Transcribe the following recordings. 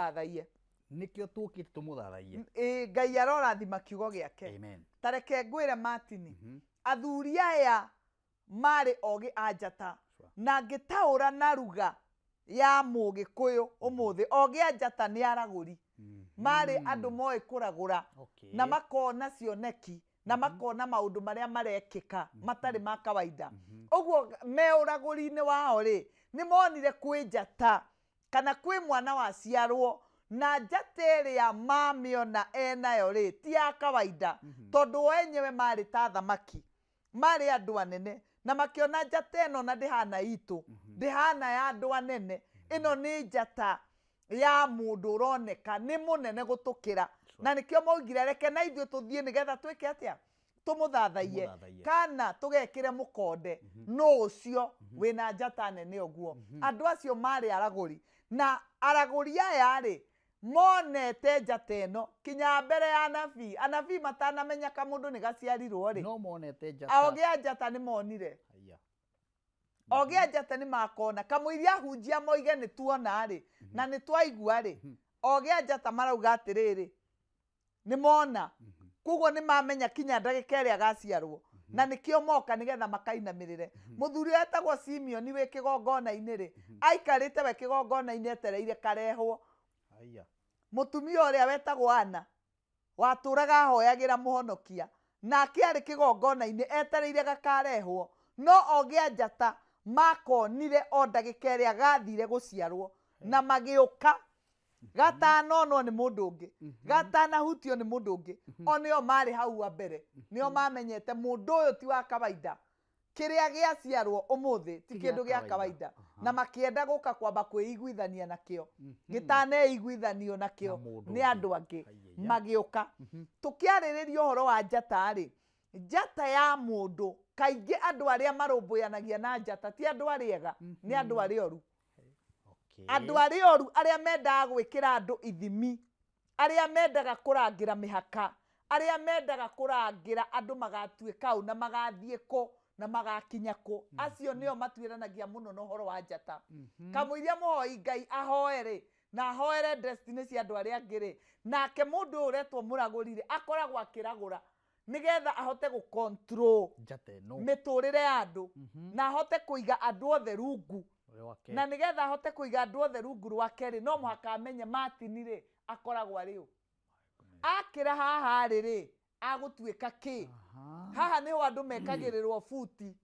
Tũmũthathaiye. Nĩkĩo tũkĩte tũmũthathaiye. Ĩĩ, Ngai arorathima kiugo gĩake. Amen. Ta reke ngwĩre Martin, athuri aya marĩ ogĩ a njata. Na ngĩtaũra na ruga ya Mũgĩkũyũ ũmũthĩ, ogĩ a njata nĩ aragũri. Marĩ andũ moĩ kũragũra na makona cioneki na makona maũndũ marĩa marekĩka matarĩ ma kawaida. Ũguo me ũragũri-inĩ wao rĩ, nĩ monire kwĩ njata kana kwĩ mwana waciarwo na njata ĩrĩa mamĩona enayo rĩ ti ya kawaida, tondũ o enyewe marĩ ta thamaki, marĩ andũ anene, na makĩona njata ĩno na ndĩhana itũ, ndĩhana ya andũ anene, ĩno nĩ njata ya mũndũ ũroneka nĩ mũnene gũtũkĩra. Na nĩkĩo maugire reke na ithuĩ tũthiĩ nĩgetha twĩke atĩa? Tũmũthathaiye. Tũmũthathaiye. Kana tũgekĩre mũkonde nũ ũcio wĩna njata nene ũguo. Andũ acio marĩ aragũri, na aragũri aya rĩ monete njata ĩno kinya mbere ya anabii. Anabii matanamenya kamũndũ nĩ gaciarirwo rĩ, no monete njata. Ogĩ a njata nĩ monire. Haiya. Ogĩ a njata nĩ makona kamũiria ahunjia moige nĩ tuona rĩ na nĩ twaigua rĩ, ogĩ a njata marauga atĩrĩrĩ, nĩ mona. Koguo nĩ mamenya kinya ndagĩka ĩrĩa agaciarwo, na nĩkĩo moka nĩgetha makainamĩrĩre. Mũthuri ũrĩa etagwo Simeoni wĩ kĩgongona-inĩ rĩ, aikarĩte we kĩgongona-inĩ etereire karehwo. Haiya. Mũtumia ũrĩa wetagwo Ana watũraga ahoyagĩra mũhonokia, nake arĩ kĩgongona-inĩ etereire gakarehwo. No ogĩ a njata makonire o ndagĩka ĩrĩa gathire gũciarwo, na magĩũka gatanonwo nĩ mũndũ ũngĩ, gatanahutio nĩ mũndũ ũngĩ. O nĩo marĩ hau wa mbere, nĩo mamenyete mũndũ ũyũ ti wa kawaida, kĩrĩa gĩaciarwo ũmũthĩ ti kĩndũ gĩa kawaida, na makĩenda gũka kwamba kwĩiguithania nakĩo gĩtaneiguithanio nakĩo Na mũndũ nĩ ũngĩ. andũ angĩ. Aiya. Magĩũka. Tũkĩarĩrĩria ũhoro wa njata rĩ, njata ya mũndũ, kaingĩ andũ arĩa marũmbũyanagia na njata ti andũ arĩa ega, nĩ andũ arĩa oru. Andũ arĩa oru, arĩa mendaga gwĩkĩra andũ ithimi, arĩa mendaga kũrangĩra mĩhaka, arĩa mendaga kũrangĩra andũ magatuĩka ũ na magathiĩ kũ na magakinya kũ, acio nĩo matuĩranagia mũno na ũhoro wa njata. Kamũiria mũhoi Ngai ahoe rĩ, na ahoere destiny cia andũ arĩa angĩ rĩ, nake mũndũ ũyũ ũretwo mũragũri rĩ, akoragwo akĩragũra nĩgetha ahote gũ control njata ĩno, mĩtũrĩre ya andũ, na ahote kũiga andũ othe rungu rwake. Na nĩgetha ahote kũiga andũ othe rungu rwake rĩ, no mũhaka amenye Martin rĩ akoragwo arĩ ũ, akĩra haha rĩ rĩ agũtuĩka kĩ. Haha nĩho andũ mekagĩrĩrwo buti,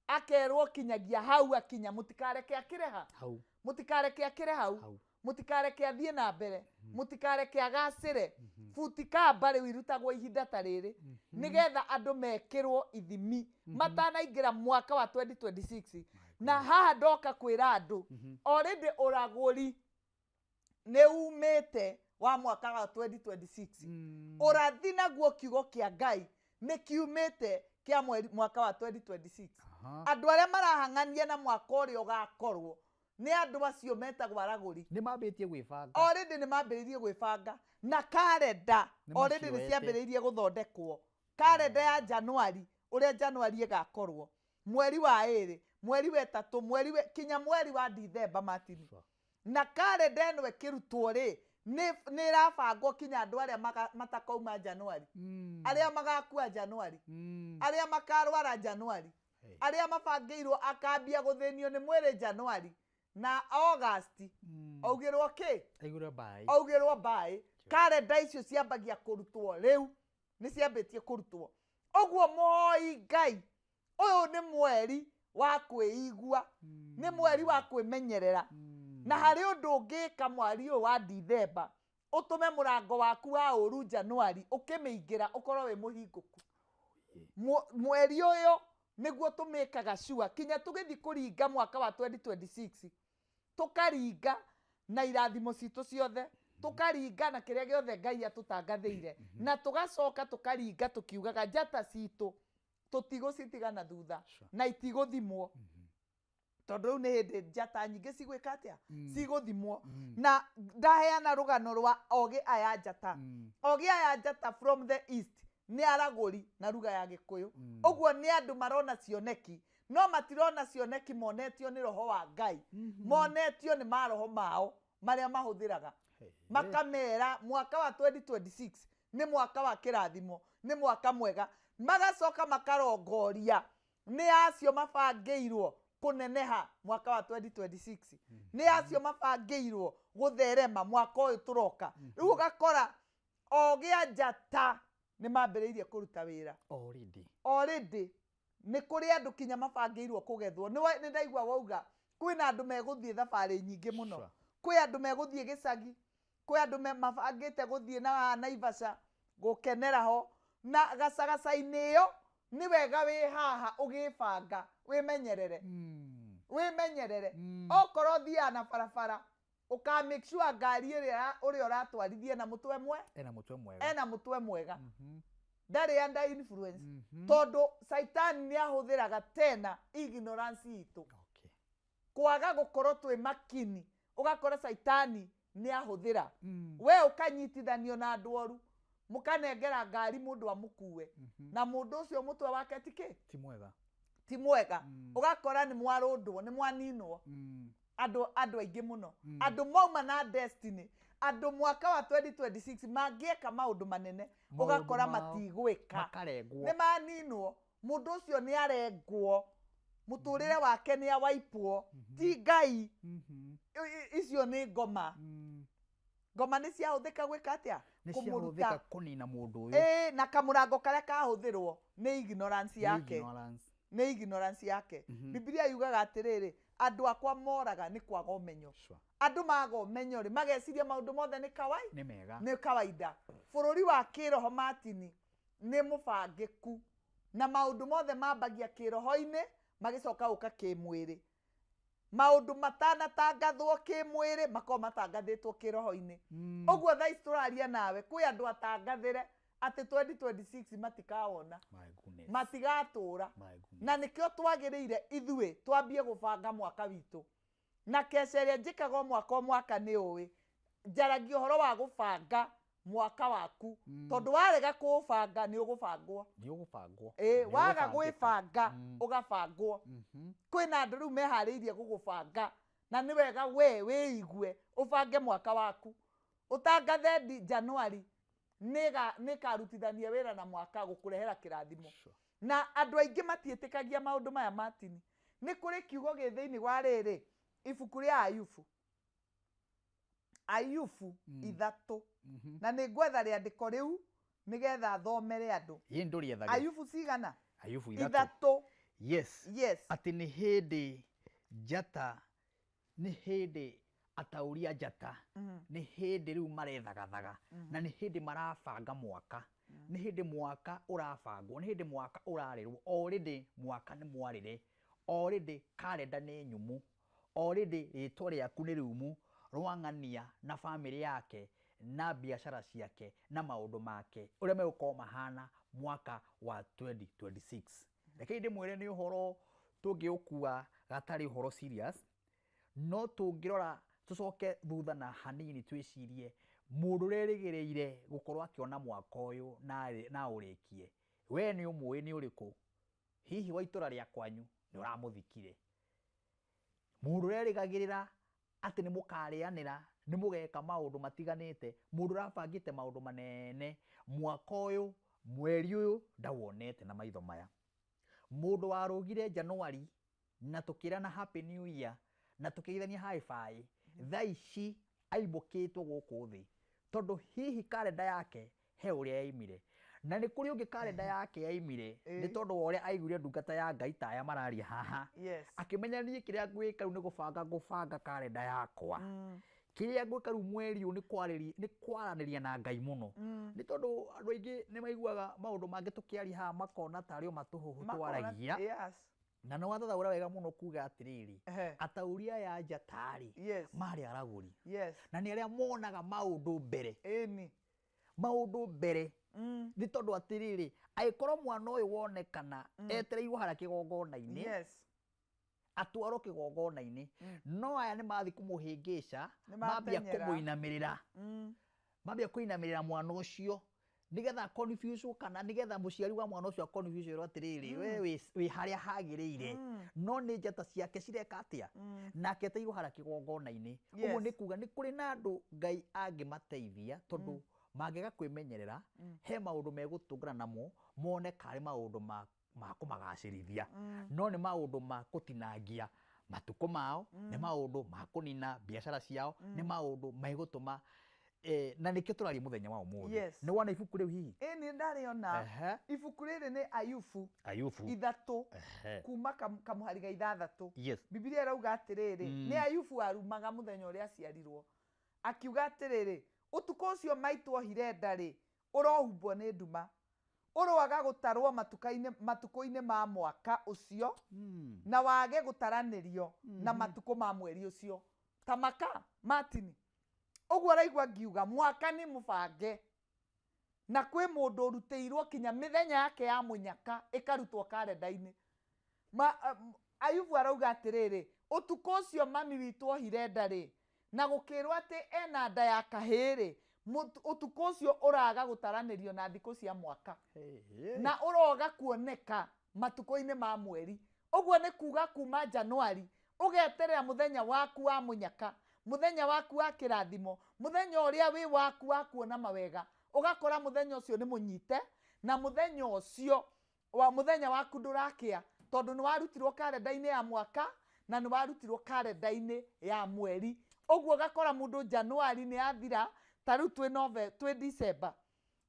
akerwo kinyagia hau akinya, mũtikareke akĩre ha hau, mũtikareke akĩre hau, hau, mũtikareke athiĩ na mbere, mũtikareke agacĩre. Buti kamba rĩu irutagwo ihinda ta rĩrĩ nĩgetha andũ mekĩrwo ithimi matanaingĩra mwaka wa 2026. Na haha ndoka kwĩra andũ already ũragũri nĩ umĩte wa mwaka wa 2026. Ũrathi naguo kiugo kĩa Ngai nĩ kiumĩte kĩa mweri mwaka wa 2026. Andũ arĩa marahang'ania na mwaka ũrĩa ũgakorwo nĩ andũ acio metagwo aragũri. Nĩ mambĩtie gwĩbanga. Already nĩ mambĩrĩirie gwĩbanga na karenda. Nĩ Already nĩ macioete. ciambĩrĩirie gũthondekwo karenda ya Januari, ũrĩa Januari ĩgakorwo, mweri wa ĩrĩ, mweri wa ĩtatũ, mweri wa kinya mweri wa Dithemba, Martin. Na karenda ĩno ĩkĩrutwo rĩ, nĩ ĩrabangwo kinya andũ arĩa matakauma Januari, arĩa magakua Januari, arĩa makarwara Januari, Hey. arĩa mabangĩirwo akambia gũthĩnio nĩ mwĩrĩ Januari na August augĩrwo kĩ? Aigũre mbaĩ. Augĩrwo mbaĩ. Karenda icio ciambagia kũrutwo rĩu, nĩ ciambĩtie kũrutwo. Ũguo mũhoi Ngai, ũyũ nĩ mweri wa kwĩigua, nĩ mweri wa kwĩmenyerera, na harĩ ũndũ ũngĩka mweri ũyũ wa Dithemba ũtũme mũrango waku wa ũru Januari ũkĩmĩingĩra ũkorwo wĩ mũhingũku. Mweri ũyũ nĩguo tũmĩkaga sure kinya tũgĩthiĩ kũringa mwaka wa 2026, tũkaringa na irathimo citũ ciothe, tũkaringa na kĩrĩa gĩothe Ngai atũtangathĩire, na tũgacoka tũkaringa tũkiugaga njata citũ tũtigũcitiga na thutha na itigũthimwo, tondũ rĩu nĩ hĩndĩ njata nyingĩ cigwĩka atĩa? Cigũthimwo. Na ndaheana rũgano rwa ogĩ aya njata. Ogĩ aya njata from the east nĩ aragũri na ruga ya Gĩkũyũ. Ũguo nĩ andũ marona cioneki, no matirona cioneki monetio nĩ roho wa Ngai, monetio nĩ maroho mao marĩa mahũthĩraga. Makamera mwaka wa 2026 nĩ mwaka wa kĩrathimo, nĩ mwaka mwega. Magacoka makarongoria nĩ acio mabangĩirwo kũneneha mwaka wa 2026, nĩ acio mabangĩirwo gũtherema mwaka ũyũ tũroka. Rĩu ũgakora ogĩa njata nĩ mambĩrĩirie kũruta wĩra. Already. Already nĩ kũrĩ andũ kinya mabangĩirwo kũgethwo. Nĩ ndaigua wauga kwĩna andũ megũthiĩ thabarĩ nyingĩ mũno. Kwĩ andũ megũthiĩ gĩcagi, kwĩ andũ mabangĩte gũthiĩ na Naivasha gũkenera ho na gacagaca-inĩ ĩyo. Nĩ wega wĩ haha ũgĩbanga wĩmenyerere. Wĩmenyerere. Okorwo thiaga na barabara, ũka make sure ngari ĩrĩa ũrĩa ũratwarithia na mũtwe mwe Ena mũtwe mwega. Ena mũtwe mwega, ndarĩ under influence, tondũ caitani nĩ ahũthĩraga tena ignorance itũ. Kwaga gũkorwo twĩ makini, ũgakora caitani nĩ ahũthĩra we ũkanyitithanio na andũ oru, mũkanengera ngari mũndũ amũkue, na mũndũ ũcio mũtwe wake ti kĩ? Ti mwega. Ti mwega. Ũgakora nĩ mwarũndwo, nĩ mwaninwo. Andũ aingĩ mũno, andũ mauma na destiny, andũ mwaka wa 2026 mangĩeka maũndũ manene, Maũndũ ũgakora mao matigwĩka. Makarengwo. Nĩ maninwo. Mũndũ ũcio nĩ arengwo mũtũrĩre wake, nĩ awaipwo. Ti Ngai. Icio nĩ ngoma. Ngoma nĩ ciahũthĩka gwĩka atĩa? Nĩ Kũmũruta. ciahũthĩka kũnina mũndũ ũyũ. Ĩĩ, na kamũrango karĩa kahũthĩrwo nĩ ignorance Nĩ yake. Ignorance. Nĩ ignorance yake. Bibilia yugaga atĩrĩrĩ, andũ akwa moraga nĩ kwaga ũmenyo. Andũ maga ũmenyo rĩ, mageciria maũndũ mothe nĩ kawai Nĩ mega. Nĩ kawaida. Bũrũri wa kĩroho, Martin, nĩ mũbangĩku na maũndũ mothe mambagia kĩroho-inĩ, magĩcoka gũka kĩmwĩrĩ. Maũndũ matanatangathwo kĩmwĩrĩ makorwo matangathĩtwo kĩroho-inĩ. Ũguo thaa ici tũraria nawe, kwĩ andũ atangathĩre atĩ 2026 matikawona. My goodness. Matigatũra. My goodness. Na nĩkĩo twagĩrĩire ithuĩ twambie gũbanga mwaka witũ na keca ĩrĩa njĩkaga o mwaka o mwaka. Nĩ ũĩ njaragia ũhoro wa gũbanga mwaka waku, tondũ warega kũũbanga nĩ ũgũbangwo. Nĩ ũgũbangwo. Ĩ, Nĩ waga ũgũbangĩka. gwĩbanga, ũgabangwo. Kwĩna andũ rĩu meharĩirie gũgũbanga, na nĩ wega we wĩigue ũbange mwaka waku, ũtangathe January nĩkarutithania wĩra na mwaka gũkũrehera kĩrathimo. Na andũ aingĩ matiĩtĩkagia maũndũ maya. Martin, nĩ kũrĩ kiugo gĩ thĩinĩ wa rĩrĩ ibuku rĩa Ayubu, Ayubu 3, na nĩ ngwetha rĩandĩko rĩu nĩgetha thomere andũ. Ĩ, ndũrĩethage. Ayubu cigana? Ayubu 3. 3. Yes. Yes. Atĩ nĩ hĩndĩ njata, nĩ hĩndĩ ataũri a njata, nĩ hĩndĩ rĩu marethagathaga, na nĩ hĩndĩ marabanga mwaka, nĩ hĩndĩ mwaka ũrabangwo, nĩ hĩndĩ mwaka ũrarĩrwo. Already mwaka nĩ mwarĩre, already karenda nĩ nyũmũ, already rĩtwa rĩaku nĩ rĩumu rwang'ania na bamĩrĩ yake na biacara ciake na maũndũ make ũrĩa megũkorwo mahana mwaka wa 2026. Rekei ndĩmwĩre, nĩ ũhoro tũngĩũkua gatarĩ ũhoro serious, no tũngĩrora tũcoke thutha na hanini twĩcirie mũndũ ũrerĩgĩrĩire gũkorwo akĩona mwaka ũyũ na ũrĩkie, we nĩ ũmũĩ nĩ ũrĩkũ? Hihi wa itũra rĩa kwanyu nĩ ũramũthikire? Mũndũ ũrerĩgagĩrĩra atĩ nĩ mũkarĩanĩra, nĩ mũgeka maũndũ matiganĩte, mũndũ ũrabangĩte maũndũ manene mwaka ũyũ, mweri ũyũ ndawonete na maitho maya. Mũndũ warũgire January na tũkĩrana happy new year na tũkĩgeithania hi fi, thaa ici aimbũkĩtwo gũkũ thĩ, tondũ hihi karenda yake he ũrĩa yaimire, na nĩ kũrĩ ũngĩ karenda yake yaimire nĩ tondũ wa ũrĩa aiguire ndungata ya Ngai ta aya mararia haha, akĩmenya niĩ kĩrĩa ngwĩka rĩu nĩ gũbanga ngũbanga karenda yakwa. Kĩrĩa ngwĩka rĩu mweri ũyũ nĩ nĩ kwaranĩria na Ngai mũno, nĩ tondũ andũ aingĩ nĩ maiguaga maũndũ mangĩ tũkĩaria haha makona tarĩ o matũhũhũ twaragia. Na nĩ wathathaũra wega mũno kuga atĩrĩrĩ, ataũri aya njatarĩ marĩ aragũri na nĩ arĩa monaga maũndũ mbere. Maũndũ mbere, nĩ tondũ atĩrĩrĩ, angĩkorwo mwana ũyũ wonekana etereirwo harĩa kĩgongona-inĩ, atwarwo kĩgongona-inĩ, no aya nĩ mathiĩ kũmũhĩngĩca, Nĩ mambia matenyera. kũmũinamĩrĩra, mambia kũinamĩrĩra mwana ũcio. Nĩgetha confuse kana nĩgetha mũciari wa mwana ũcio confuse ĩrwo atĩrĩrĩ, we wĩ harĩa hagĩrĩire, no nĩ njata ciake cireka atĩa, nake eteirwo harĩa kĩgongona-inĩ. Ũguo nĩ kuga nĩ kũrĩ na andũ Ngai angĩmateithia, tondũ mangĩaga kwĩmenyerera, he maũndũ megũtũngana namo mone karĩ maũndũ ma kũmagacĩrithia, no nĩ maũndũ ma kũtinangia matukũ mao, nĩ maũndũ ma kũnina biacara ciao, nĩ maũndũ megũtũma na nĩkĩo tũraria mũthenya wa ũmũthĩ. Nĩ wona ibuku rĩu hihi? Ĩ, nĩ ndarĩona. Ibuku rĩrĩ nĩ Ayubu. Ayubu. 3. Kuma kamũhari ga 6. Bibilia ĩrauga atĩrĩrĩ, nĩ Ayubu arumaga mũthenya ũrĩa aciarirwo. Akiuga atĩrĩrĩ, ũtukũ ũcio maitũ ohire nda-rĩ, ũrohumbwo nĩ nduma. Ũroaga gũtarwo matukũ-inĩ ma mwaka ũcio, na wage gũtaranĩrio na matukũ ma mweri ũcio. Ta maka, Martin. Ũguo ũraigua ngiuga, mwaka nĩ mũbange. Na kwĩ mũndũ ũrutĩirwo kinya mĩthenya yake ya mũnyaka ĩkarutwo karenda-inĩ. Ayubu arauga atĩrĩrĩ, ũtukũ ũcio mami witũ ohire nda-rĩ, na gũkĩrwo atĩ ena nda ya kahĩĩ-rĩ, ũtukũ ũcio ũraga gũtaranĩrio na thikũ cia mwaka. Na ũroga kuoneka matukũ-inĩ ma mweri. Ũguo nĩ kuga kuma Januari, ũgeterera mũthenya waku wa mũnyaka, mũthenya waku wa kĩrathimo, mũthenya ũrĩa wĩ waku wa kuona mawega, ũgakora mũthenya ũcio nĩ mũnyite, na mũthenya ũcio wa mũthenya waku ndũrakĩa, tondũ nĩ warutirwo karenda-inĩ ya mwaka na nĩ warutirwo karenda-inĩ ya mweri. Ũguo ũgakora mũndũ Januari nĩ yathira, ta rĩu twĩ December.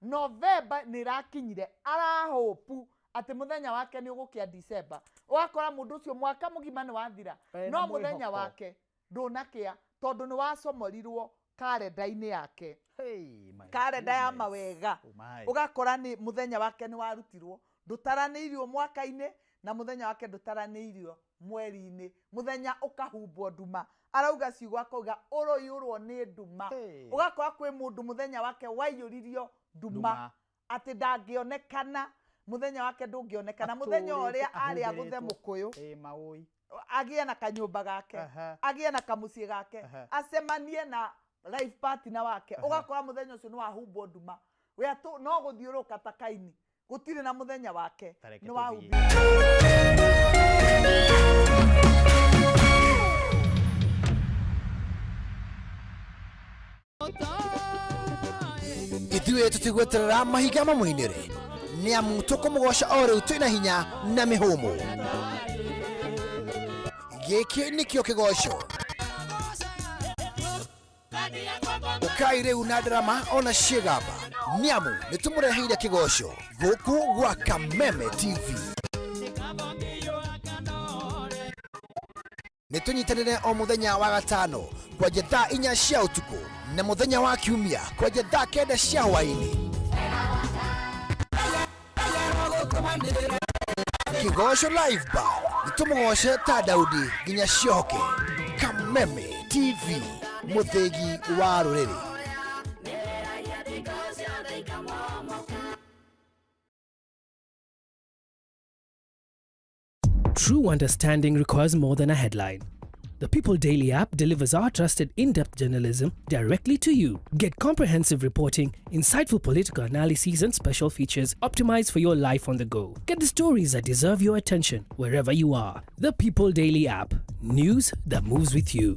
November nĩ ĩrakinyire, arahopu atĩ mũthenya wake nĩ ũgũkĩa December. Ũgakora mũndũ ũcio mwaka mũgima nĩ wathira, no mũthenya mwĩhoko. wake ndũnakĩa, tondũ nĩ wacomorirwo karenda-inĩ yake. Hey, my Karenda ya goodness. mawega. Oh my. Ũgakora nĩ mũthenya wake nĩ warutirwo, ndũtaranĩirio mwaka-inĩ, na mũthenya wake ndũtaranĩirio mweri-inĩ. Mũthenya ũkahumbwo nduma. Arauga ciugo akauga ũroiyũrwo nĩ nduma. Hey. Ũgakora kwĩ mũndũ mũthenya wake waiyũririo nduma. Nduma. Atĩ ndangĩonekana, mũthenya wake ndũngĩonekana. Mũthenya Atũrĩte ũrĩa arĩ agũthe ahumbĩrĩtwo. mũkũyũ. Ĩ, maũi. Agĩe na kanyũmba gake. Agĩe na kamũciĩ gake. Acemanie na life partner wake. Ũgakora mũthenya ũcio nĩ wahumbwo nduma. We atũ, no gũthiũrũrũka ta kaini. Gũtirĩ na mũthenya wake. Ta reke Nĩ tũthiĩ. wahumbirwo. Ithuĩ tũtigweterera mahiga mamũinĩre, nĩ amu tũkũmũgoca o rĩu twĩna hinya na mĩhũmũ. Gĩkĩ nĩkĩo kĩgoco. Ũkai rĩu na ndarama ona ciĩgamba, nĩ amu nĩtũmũreheire kĩgoco gũkũ gwa Kameme TV. Nĩtũnyitanĩre o mũthenya wa gatano kwanja thaa 4 cia ũtukũ na mũthenya wa kiumia kwanja thaa 9 cia hwaĩ-inĩ. Kĩgoco Live Bar, nĩtũmũgoce ta Daudi nginya ciohoke. Kameme TV, mũthĩgi wa rũrĩrĩ. True understanding requires more than a headline. The People Daily app delivers our trusted in-depth journalism directly to you. Get comprehensive reporting, insightful political analyses and special features optimized for your life on the go. Get the stories that deserve your attention wherever you are. The People Daily app. News that moves with you.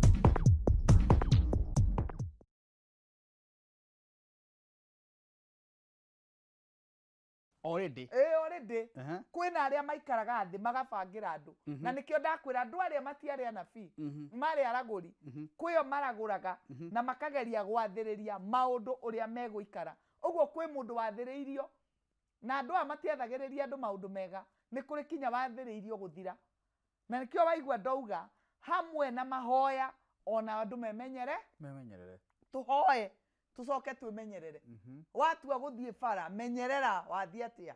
Already. Already. Kwĩna arĩa maikaraga thĩ magabangĩra andũ. Na nĩkĩo ndakwĩra andũ arĩa matiarĩ anabii, marĩ aragũri. Kwĩo maragũraga na makageria gwathĩrĩria maũndũ ũrĩa megũikara. Ũguo kwĩ mũndũ wathĩrĩirio, na andũ aya matiathagĩrĩria andũ maũndũ mega, nĩ kũrĩ kinya wathĩrĩirio gũthira. Na nĩkĩo waigua ndauga hamwe na mahoya ona andũ memenyere, Memenyerere. Tũhoe tũcoke twĩmenyerere. Watua gũthiĩ bara, menyerera wathiĩ atĩa?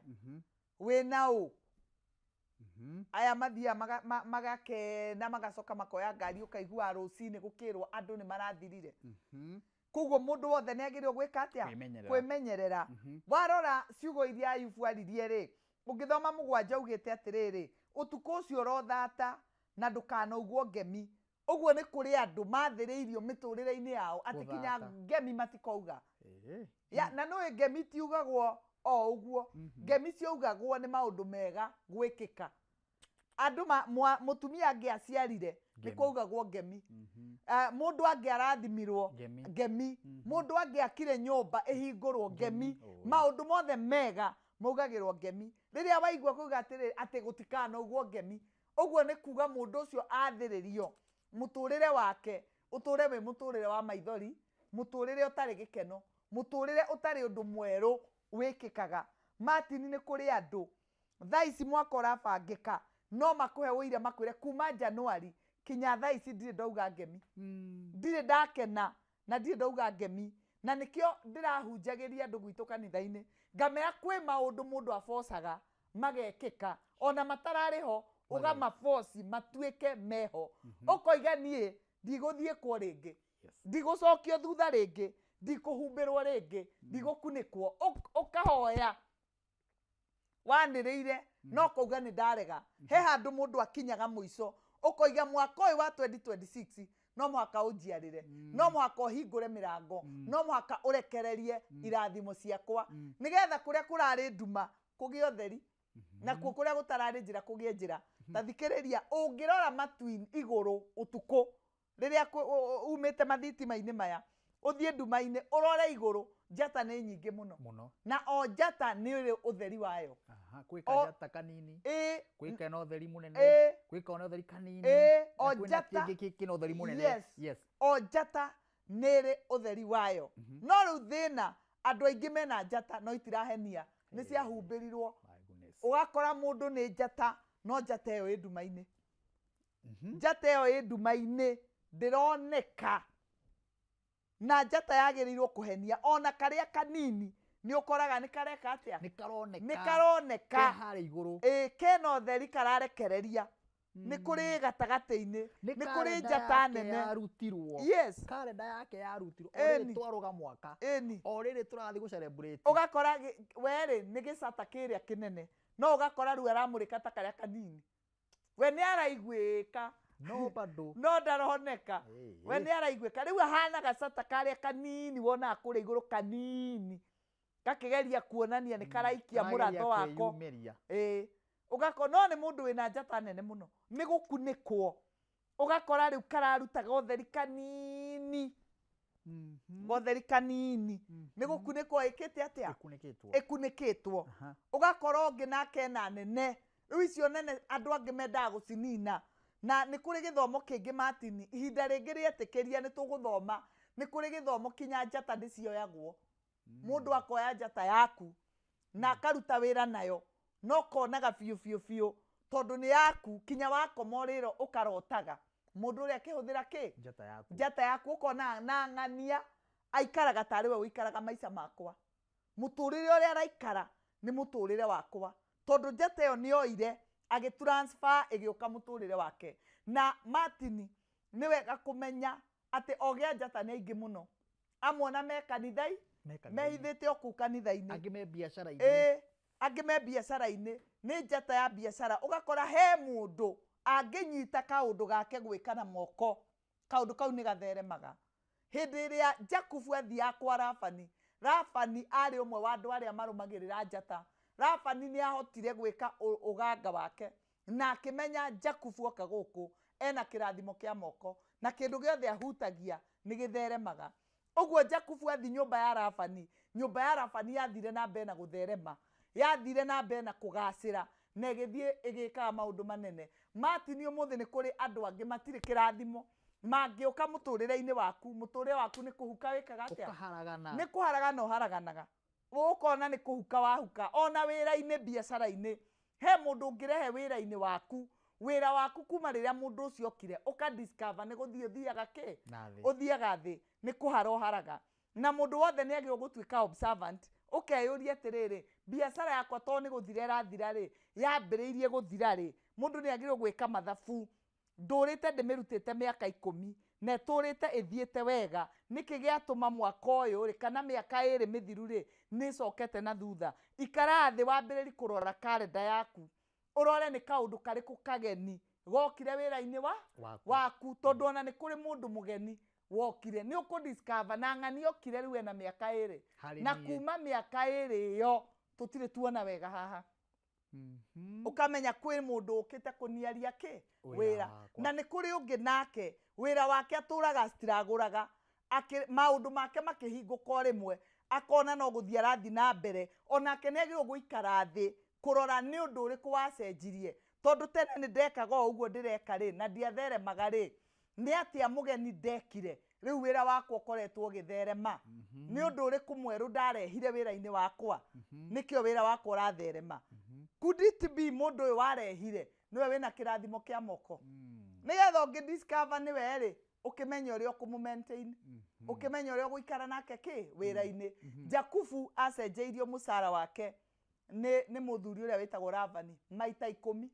Wĩna ũ? Aya mathiaga magakena magacoka makoya ngari ũkaigua rũcinĩ gũkĩrwo andũ nĩ marathirire. Koguo mũndũ wothe nĩ agĩrĩirwo gwĩka atĩa? Kwĩmenyerera. Kwĩmenyerera. Warora ciugo iria Ayubu aririe rĩ, ũngĩthoma 7 augĩte atĩrĩrĩ, ũtukũ ũcio ũrothata na ndũkanaugwo ngemi. Ũguo nĩ kũrĩ andũ mathĩrĩirio mĩtũrĩre-inĩ yao atĩ kinya Gũthata. ngemi matikauga. Ya, na nĩ ngemi tiugagwo o ũguo. Ngemi ciaugagwo nĩ maũndũ mega gwĩkĩka. Andũ mũtumia angĩaciarire nĩ Ngemi. kwaugagwo ngemi. Mũndũ angĩarathimirwo, Ngemi. ngemi. Mũndũ angĩakire nyũmba ĩhingũrwo, ngemi. Oh. Maũndũ mothe mega maugagĩrwo ngemi. Rĩrĩa waigua kuga atĩrĩ atĩ gũtikanaugwo ngemi, ũguo nĩ kuga mũndũ ũcio athĩrĩrio mũtũrĩre wake ũtũre wĩ mũtũrĩre wa maithori, mũtũrĩre ũtarĩ gĩkeno, mũtũrĩre ũtarĩ ũndũ mwerũ wĩkĩkaga. Martin, nĩ kũrĩ andũ thaa ici mwaka ũrabangĩka no makũhe ũira makwĩre kuma Januari kinya thaa ici ndirĩ ndauga ngemi, ndirĩ ndakena na ndirĩ ndauga ngemi. Na nĩkĩo ndĩrahunjagĩria andũ gwitũ kanitha-inĩ ngamera kwĩ maũndũ mũndũ abocaga magekĩka ona matararĩ ho, ũgamaboci matuĩke meho, ũkoiga niĩ ndigũthiĩ kuo rĩngĩ, ndigũcokio thutha rĩngĩ, ndikũhumbĩrwo rĩngĩ, ndigũkunĩkwo. Ũkahoya wanĩrĩire no kauga nĩ ndarega. He handũ mũndũ akinyaga mũico ũkoiga mwaka ũyũ wa 2026 no mũhaka ũnjiarĩre, no mũhaka ũhingũre mĩrango, no mũhaka ũrekererie irathimo ciakwa, nĩgetha kũrĩa kũrarĩ nduma kũgĩe ũtheri, nakuo kũrĩa gũtararĩ njĩra kũgĩe njĩra. Ta thikĩrĩria, ũngĩrora matu igũrũ ũtukũ rĩrĩa umĩte mathitima-inĩ maya ũthiĩ nduma-inĩ ũrore igũrũ, njata nĩ nyingĩ mũno. Mũno. Na o njata nĩ ĩrĩ ũtheri wayo. Aha, kwĩ kanjata kanini, kwĩ kena ũtheri mũnene, kwĩ kona ũtheri kanini, na o kwĩna njata kĩngĩ kĩna ũtheri mũnene. Yes. Yes. O njata nĩ ĩrĩ ũtheri wayo. No rĩu thĩna, andũ aingĩ mena njata no itirahenia, nĩ ciahumbĩrirwo. My goodness. Ũgakora mũndũ nĩ njata no njata ĩyo ĩ nduma-inĩ, njata ĩyo ĩ nduma-inĩ ndĩroneka, na njata yagĩrĩirwo kũhenia ona karĩa kanini nĩ ũkoraga nĩ kareka atĩa? Nĩ karoneka. Nĩ karoneka. Ke harĩa igũrũ. Ĩ, kena ũtheri kararekereria. Nĩ kũrĩ gatagatĩ-inĩ, nĩ kũrĩ karenda njata yake nene. Yarutirwo. Karenda yake yarutirwo o rĩrĩ twarũga mwaka, o rĩrĩ tũrathiĩ gũ celebrate. Ũgakora werĩ nĩ gĩcata kĩrĩa kĩnene, no ũgakora rĩu aramũrĩka ta karĩa kanini, we nĩ araiguĩka. No bado no ndaroneka. We nĩ araiguĩka, rĩu ahana gacata karĩa kanini wonaga kũrĩa igũrũ kanini gakĩgeria kuonania nĩ karaikia Karageria mũratho wako. kwĩyumĩria. Ĩĩ, ũgakora no nĩ mũndũ wĩna njata nene mũno, nĩ gũkunĩkwo, ũgakora rĩu kararutaga ũtheri kanini, gotheri kanini, nĩ gũkunĩkwo ĩkĩte atĩa? Ĩkunĩkĩtwo. Ĩkunĩkĩtwo. Ũgakora ũngĩ nake ena nene, rĩu icio nene andũ angĩ mendaga gũcinina. Na nĩ kũrĩ gĩthomo kĩngĩ, Martin, ihinda rĩngĩ rĩetĩkĩria nĩ tũgũthoma. Nĩ kũrĩ gĩthomo kinya njata nĩ cioyagwo, mũndũ akoya njata yaku na akaruta wĩra nayo, no konaga biũ biũ biũ tondũ nĩ yaku, kinya wakoma ũrĩro ũkarotaga mũndũ ũrĩa akĩhũthĩra kĩ? Njata yaku. Njata yaku, ũkona na ng'ania aikaraga tarĩ we ũikaraga maica makwa, mũtũrĩre ũrĩa araikara nĩ mũtũrĩre wakwa, tondũ njata ĩyo nĩ oire agĩ transfer ĩgĩũka mũtũrĩre wake. Na Martin, nĩ wega kũmenya atĩ ogĩa njata nĩ aingĩ mũno, amwe ona me kanithai Me kanitha-inĩ. Mehithĩte o kũu kanitha-inĩ. Angĩ me biacara-inĩ. Ĩĩ, angĩ me biacara-inĩ, nĩ njata ya biacara. Ũgakora he mũndũ angĩnyita kaũndũ gake gwĩka na moko, kaũndũ kau nĩ gatheremaga. Hĩndĩ ĩrĩa Jakubu athiaga kwa Labani, Labani arĩ ũmwe wa andũ arĩa marũmagĩrĩra njata. Labani nĩ ahotire gwĩka ũganga wake na akĩmenya Jakubu oka gũkũ ena kĩrathimo kĩa moko na kĩndũ gĩothe ahutagia nĩ gĩtheremaga. Ũguo Jakubu athi nyũmba ya Labani, nyũmba ya Labani yathire na mbere na gũtherema, yathire na mbere na kũgacĩra na ĩgĩthiĩ ĩgĩkaga maũndũ manene. Martin, ũmũthĩ nĩ kũrĩ andũ angĩ matirĩ kĩrathimo, mangĩũka mũtũrĩre-inĩ waku, mũtũrĩre waku nĩ kũhuka wĩkaga atĩa? Ũkaharagana. Nĩ kũharagana ũharaganaga, ũkona nĩ kũhuka wahuka. Ona wĩra-inĩ, biacara-inĩ, he mũndũ ũngĩrehe wĩra-inĩ waku, wĩra waku kuma rĩrĩa mũndũ ũcio okire ũka discover nĩ gũthiĩ ũthiaga kĩ? Na thĩ. Ũthiaga thĩ, nĩ kũhara ũharaga. Na mũndũ wothe nĩ agĩrĩirwo gũtuĩka observant, ũkeyũria atĩrĩrĩ, biacara yakwa to nĩ gũthira ĩrathira rĩ, yambĩrĩirie gũthira rĩ? Mũndũ nĩ agĩrĩirwo gwĩka mathabu, ndũrĩte ndĩmĩrutĩte mĩaka 10 na ĩtũrĩte ĩthiĩte wega, nĩkĩ gĩatũma mwaka ũyũ rĩ kana mĩaka 2 mĩthiru rĩ nĩ ĩcokete na thutha? Ikara thĩ wambĩrĩri kũrora karenda yaku, ũrore nĩ kaũndũ karĩkũ kageni gokire wĩra-inĩ wa Waku. waku, tondũ ona nĩ kũrĩ mũndũ mũgeni Wokire nĩ ũkũ-discover na ng'ani okire rĩu ena mĩaka 2. Harĩ Na niĩ. kuma mĩaka 2 ĩyo tũtirĩ tuona wega haha. Ũkamenya kwĩ mũndũ ũkĩte kũniaria kĩ? Wĩra Wĩra. wakwa. Na nĩ kũrĩ ũngĩ nake wĩra wake atũraga citiragũraga, maũndũ make makĩhingũka o rĩmwe akona no gũthiĩ arathiĩ na mbere. Onake nĩ agĩrĩirwo gũikara thĩ kũrora nĩ ũndũ ũrĩkũ wacenjirie, tondũ tene nĩ ndekaga o ũguo ndĩreka rĩ na ndiatheremaga rĩ, nĩ atĩa mũgeni ndekire rĩu wĩra wakwa ũkoretwo ũgĩtherema? Nĩ ũndũ ũrĩkũ mwerũ ndarehire wĩra-inĩ wakwa nĩkĩo wĩra wakwa ũratherema? Could it be mũndũ ũyũ warehire nĩwe wĩna kĩrathimo kĩa moko, nĩgetha ũngĩ discover nĩwe rĩ, ũkĩmenya ũrĩa ũkũmũ maintain, ũkĩmenya ũrĩa ũgũikara nake kĩ wĩra-inĩ. Jakubu acenjeirio mũcara wake nĩ mũthuri ũrĩa wĩtagwo Labani maita 10,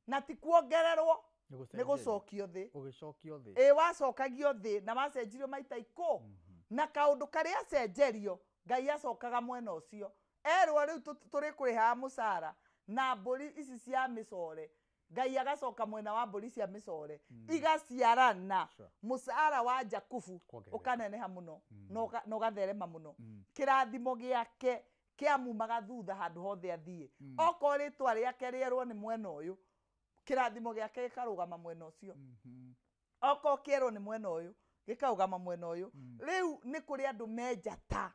na ti kuongererwo, nĩ gũcokio thĩ. Ũgĩcokio thĩ. Ĩ, wacokagio thĩ na wacenjirio maita na kaũndũ karĩa acenjerio Ngai acokaga mwena ũcio erwo rĩu tũrĩkũrĩhaga mũcara na mbũri ici cia mĩcore. Ngai agacoka mwena wa mbũri cia mĩcore igaciarana. Mũcara wa Jakubu Kuongerereka. ũkaneneha mũno na ũgatherema mũno. Kĩrathimo gĩake kĩamumaga thutha handũ hothe athiĩ. Okorwo rĩtwa rĩake rĩerwo nĩ mwena ũyũ, kĩrathimo gĩake gĩkarũgama mwena ũcio. Okorwo kĩerwo nĩ mwena ũyũ, gĩkarũgama mwena ũyũ. Rĩu nĩ kũrĩ andũ me njata,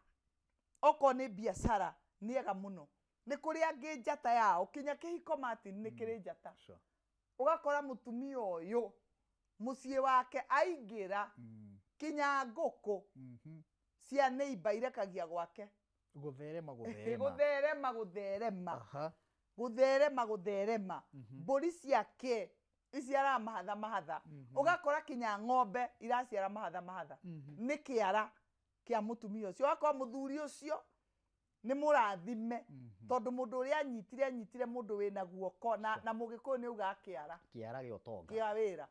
okorwo nĩ biacara nĩ ega mũno. Nĩ kũrĩ angĩ njata yao kinya kĩhiko, Martin, nĩ kĩrĩ njata. Ũgakora mũtumia ũyũ mũciĩ wake aingĩra kinya ngũkũ cia neighbor irekagia gwake. Gũtherema gũtherema. Gũtherema gũtherema. Gũtherema gũtherema. Mbũri ciake iciaraga mahatha mahatha, ũgakora kinya ng'ombe iraciara mahatha mahatha. Nĩ kĩara kĩa mũtumia ũcio. Ũgakora mũthuri ũcio nĩ mũrathime, tondũ mũndũ ũrĩa anyitire anyitire mũndũ wĩna guoko na mũgĩkũyũ nĩ augaga kĩara. Kĩara gĩa ũtonga. Kĩa wĩra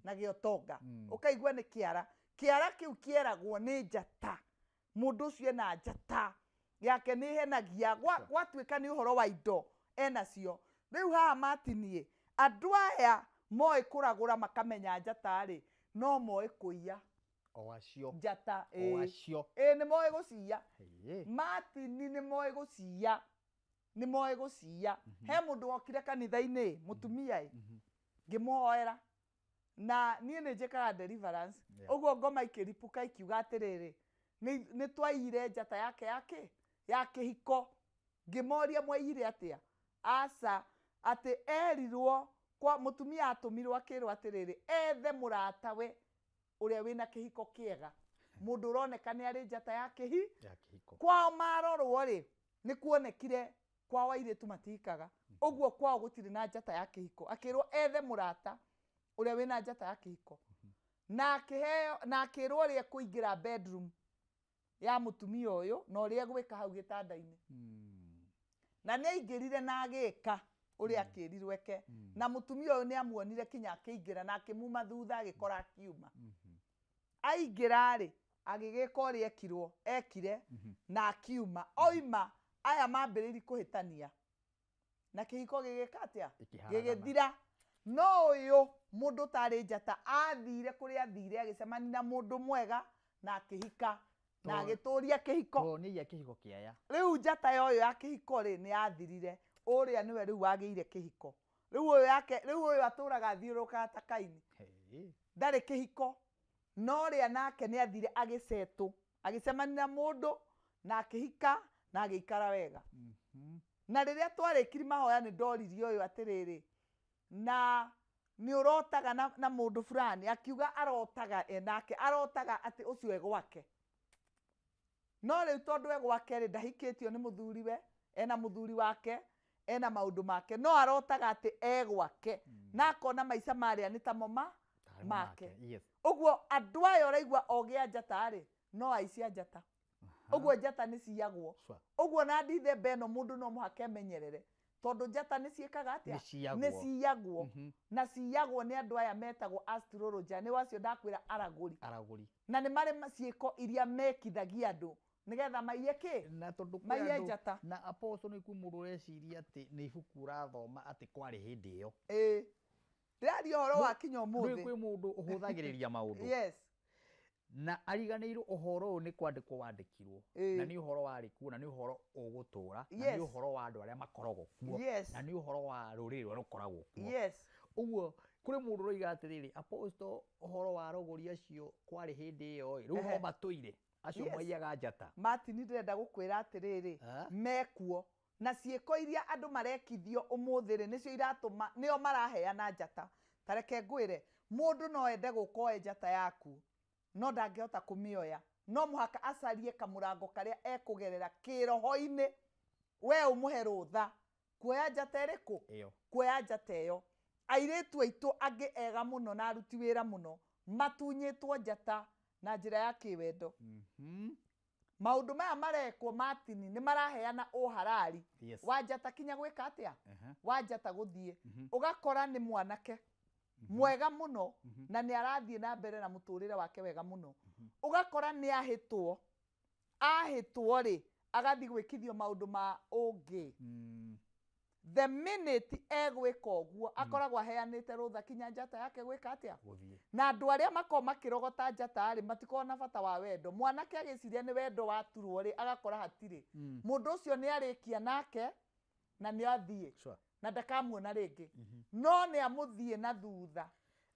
na gĩa ũtonga. Ũkaigua nĩ kĩara. Kĩara kĩu kĩeragwo nĩ njata. Mũndũ ũcio ena njata yake nĩ ĩhenagia gwatuĩka nĩ ũhoro wa indo enacio. Rĩu haha Martin, andũ aya moĩ kũragũra makamenya njata rĩ, no moĩ kũiya. O acio. Njata. O Ĩĩ. acio. Ĩĩ, nĩ moĩ gũciya. Ĩĩ. Martin, nĩ moĩ gũciya, nĩ moĩ gũciya. He mũndũ wokire kanitha-inĩ, mũtumia ĩ, ngĩmũhoera na niĩ nĩ njĩkaga deliverance. Ũguo ngoma ikĩripũka ikiuga atĩrĩrĩ, nĩ twaiyire njata yake yake ya kĩhiko. Ngĩmoria, mwaiyire atĩa? Aca, atĩ erirwo kwa mũtumia atũmirwo akĩrwo atĩrĩrĩ, ethe mũratawe ũrĩa wĩna kĩhiko kĩega, mũndũ ũroneka nĩ arĩ njata ya kĩhi Ya kĩhiko. Kwao marorwo rĩ, nĩ kuonekire kwao airĩtu matihikaga, ũguo kwao gũtirĩ na njata ya kĩhiko. Akĩrwo ethe mũrata ũrĩa wĩna njata ya kĩhiko, na akĩheo na akĩrwo ũrĩa ekũingĩra bedroom ya mũtumia ũyũ na ũrĩa egwĩka hau gĩtanda-inĩ. Na nĩ aingĩrire na agĩka ũrĩa akĩrirwo eke, na mũtumia ũyũ nĩ amuonire kinya akĩingĩra na akĩmuma thutha, agĩkora akiuma. Aingĩra rĩ, agĩgĩka ũrĩa ekirwo ekire na akiuma. Oima, aya mambĩrĩirie kũhĩtania na kĩhiko gĩgĩka atĩa? Gĩkĩharagana. Gĩgĩthira. No ũyũ mũndũ ũtarĩ njata athire kũrĩa athire, agĩcemania na mũndũ mwega na akĩhika na agĩtũria kĩhiko. Tondũ nĩ aiya kĩhiko kĩa aya. Rĩu njata ya ũyũ ya kĩhiko rĩ, nĩ yathirire. Ũrĩa nĩwe rĩu wagĩire kĩhiko. Rĩu ũyũ yake, rĩu ũyũ atũraga athiũrũrũkaga ta Kaini. Ndarĩ kĩhiko. No ũrĩa nake nĩ athire agĩcetũ, agĩcemania na mũndũ na akĩhika na agĩikara wega. Na rĩrĩa twarĩkiri mahoya, nĩ ndoririe ũyũ atĩrĩrĩ, na nĩ ũrotaga na mũndũ fulani? Akiuga arotaga enake, arotaga atĩ ũcio e gwake. No rĩu tondũ e gwake rĩ, ndahikĩtio nĩ mũthuriwe, ena mũthuri wake, ena maũndũ make, no arotaga atĩ e gwake na akona maica marĩa nĩ tamo ma Tarĩ make. Yes. Ũguo andũ aya ũraigua ogĩa njata rĩ, no aici a njata. Ũguo njata nĩ ciyagwo. Ũguo na ndithemba ĩno mũndũ no mũhaka emenyerere, tondũ njata nĩ ciĩkaga atĩa? Nĩ ciyagwo. Nĩ ciyagwo. Na ciyagwo nĩ andũ aya metagwo astrologer, nĩ wacio ndakwĩra, aragũri. Aragũri. Na nĩ marĩ ciĩko iria mekithagia andũ nĩgetha maiye kĩ? Na tondũ kwĩ Maiye andũ- njata. Na apostle, nĩ kwĩ mũndũ ũreciria atĩ nĩ ibuku ũrathoma atĩ kwarĩ hĩndĩ ĩyo. Ĩĩ, ndĩraria ũhoro wa kinya Nĩ ũmũthĩ. kwĩ mũndũ ũhũthagĩrĩria maũndũ. Na ariganĩirwo ũhoro ũyũ nĩ kwandĩkwo wandĩkirwo, na nĩ ũhoro warĩ kuo, na nĩ ũhoro ũgũtũra, na nĩ ũhoro wa andũ arĩa makoragwo kuo, na nĩ ũhoro wa rũrĩrĩ rũrĩa rũkoragwo kuo. Ũguo kũrĩ mũndũ ũroiga atĩrĩrĩ, apostle, ũhoro wa arogori acio kwarĩ hĩndĩ ĩyo ĩ, rĩu no matũire acio maiyaga njata. Martin, ndĩrenda gũkwĩra atĩrĩrĩ, mekuo na ciĩko iria andũ marekithio ũmũthĩ rĩ, nĩcio iratũma nĩo maraheana njata. Ta reke ngwĩre, mũndũ no ende gũka oe njata yaku, no ndangĩhota kũmĩoya. No mũhaka acarie kamũrango karĩa ekũgerera kĩroho-inĩ, we ũmũhe rũtha kuoya njata ĩrĩkũ? Ĩyo. Kuoya njata ĩyo. Airĩtu aitũ angĩ ega mũno na aruti wĩra mũno matunyĩtwo njata na njĩra ya kĩwendo. Maũndũ maya marekwo, Martin, nĩ maraheana ũharari wa njata kinya gwĩka atĩa? Wa njata gũthiĩ. Ũgakora nĩ mwanake mwega mũno na nĩ arathiĩ na mbere na mũtũrĩre wake wega mũno. Ũgakora nĩ ahĩtwo, ahĩtwo rĩ, agathiĩ gwĩkithio maũndũ ma ũngĩ. The minute egwĩka ũguo, akoragwo aheanĩte rũtha kinya njata yake gwĩka atĩa? Gũthiĩ. Na andũ arĩa makoragwo makĩrogota njata rĩ, matikoragwo na bata wa wendo. Mwanake agĩciria nĩ wendo waturwo rĩ, agakora hatirĩ. Mũndũ ũcio nĩ arĩkia nake na nĩ athiĩ. Na ndakamuona rĩngĩ. No nĩ amũthiĩ na thutha.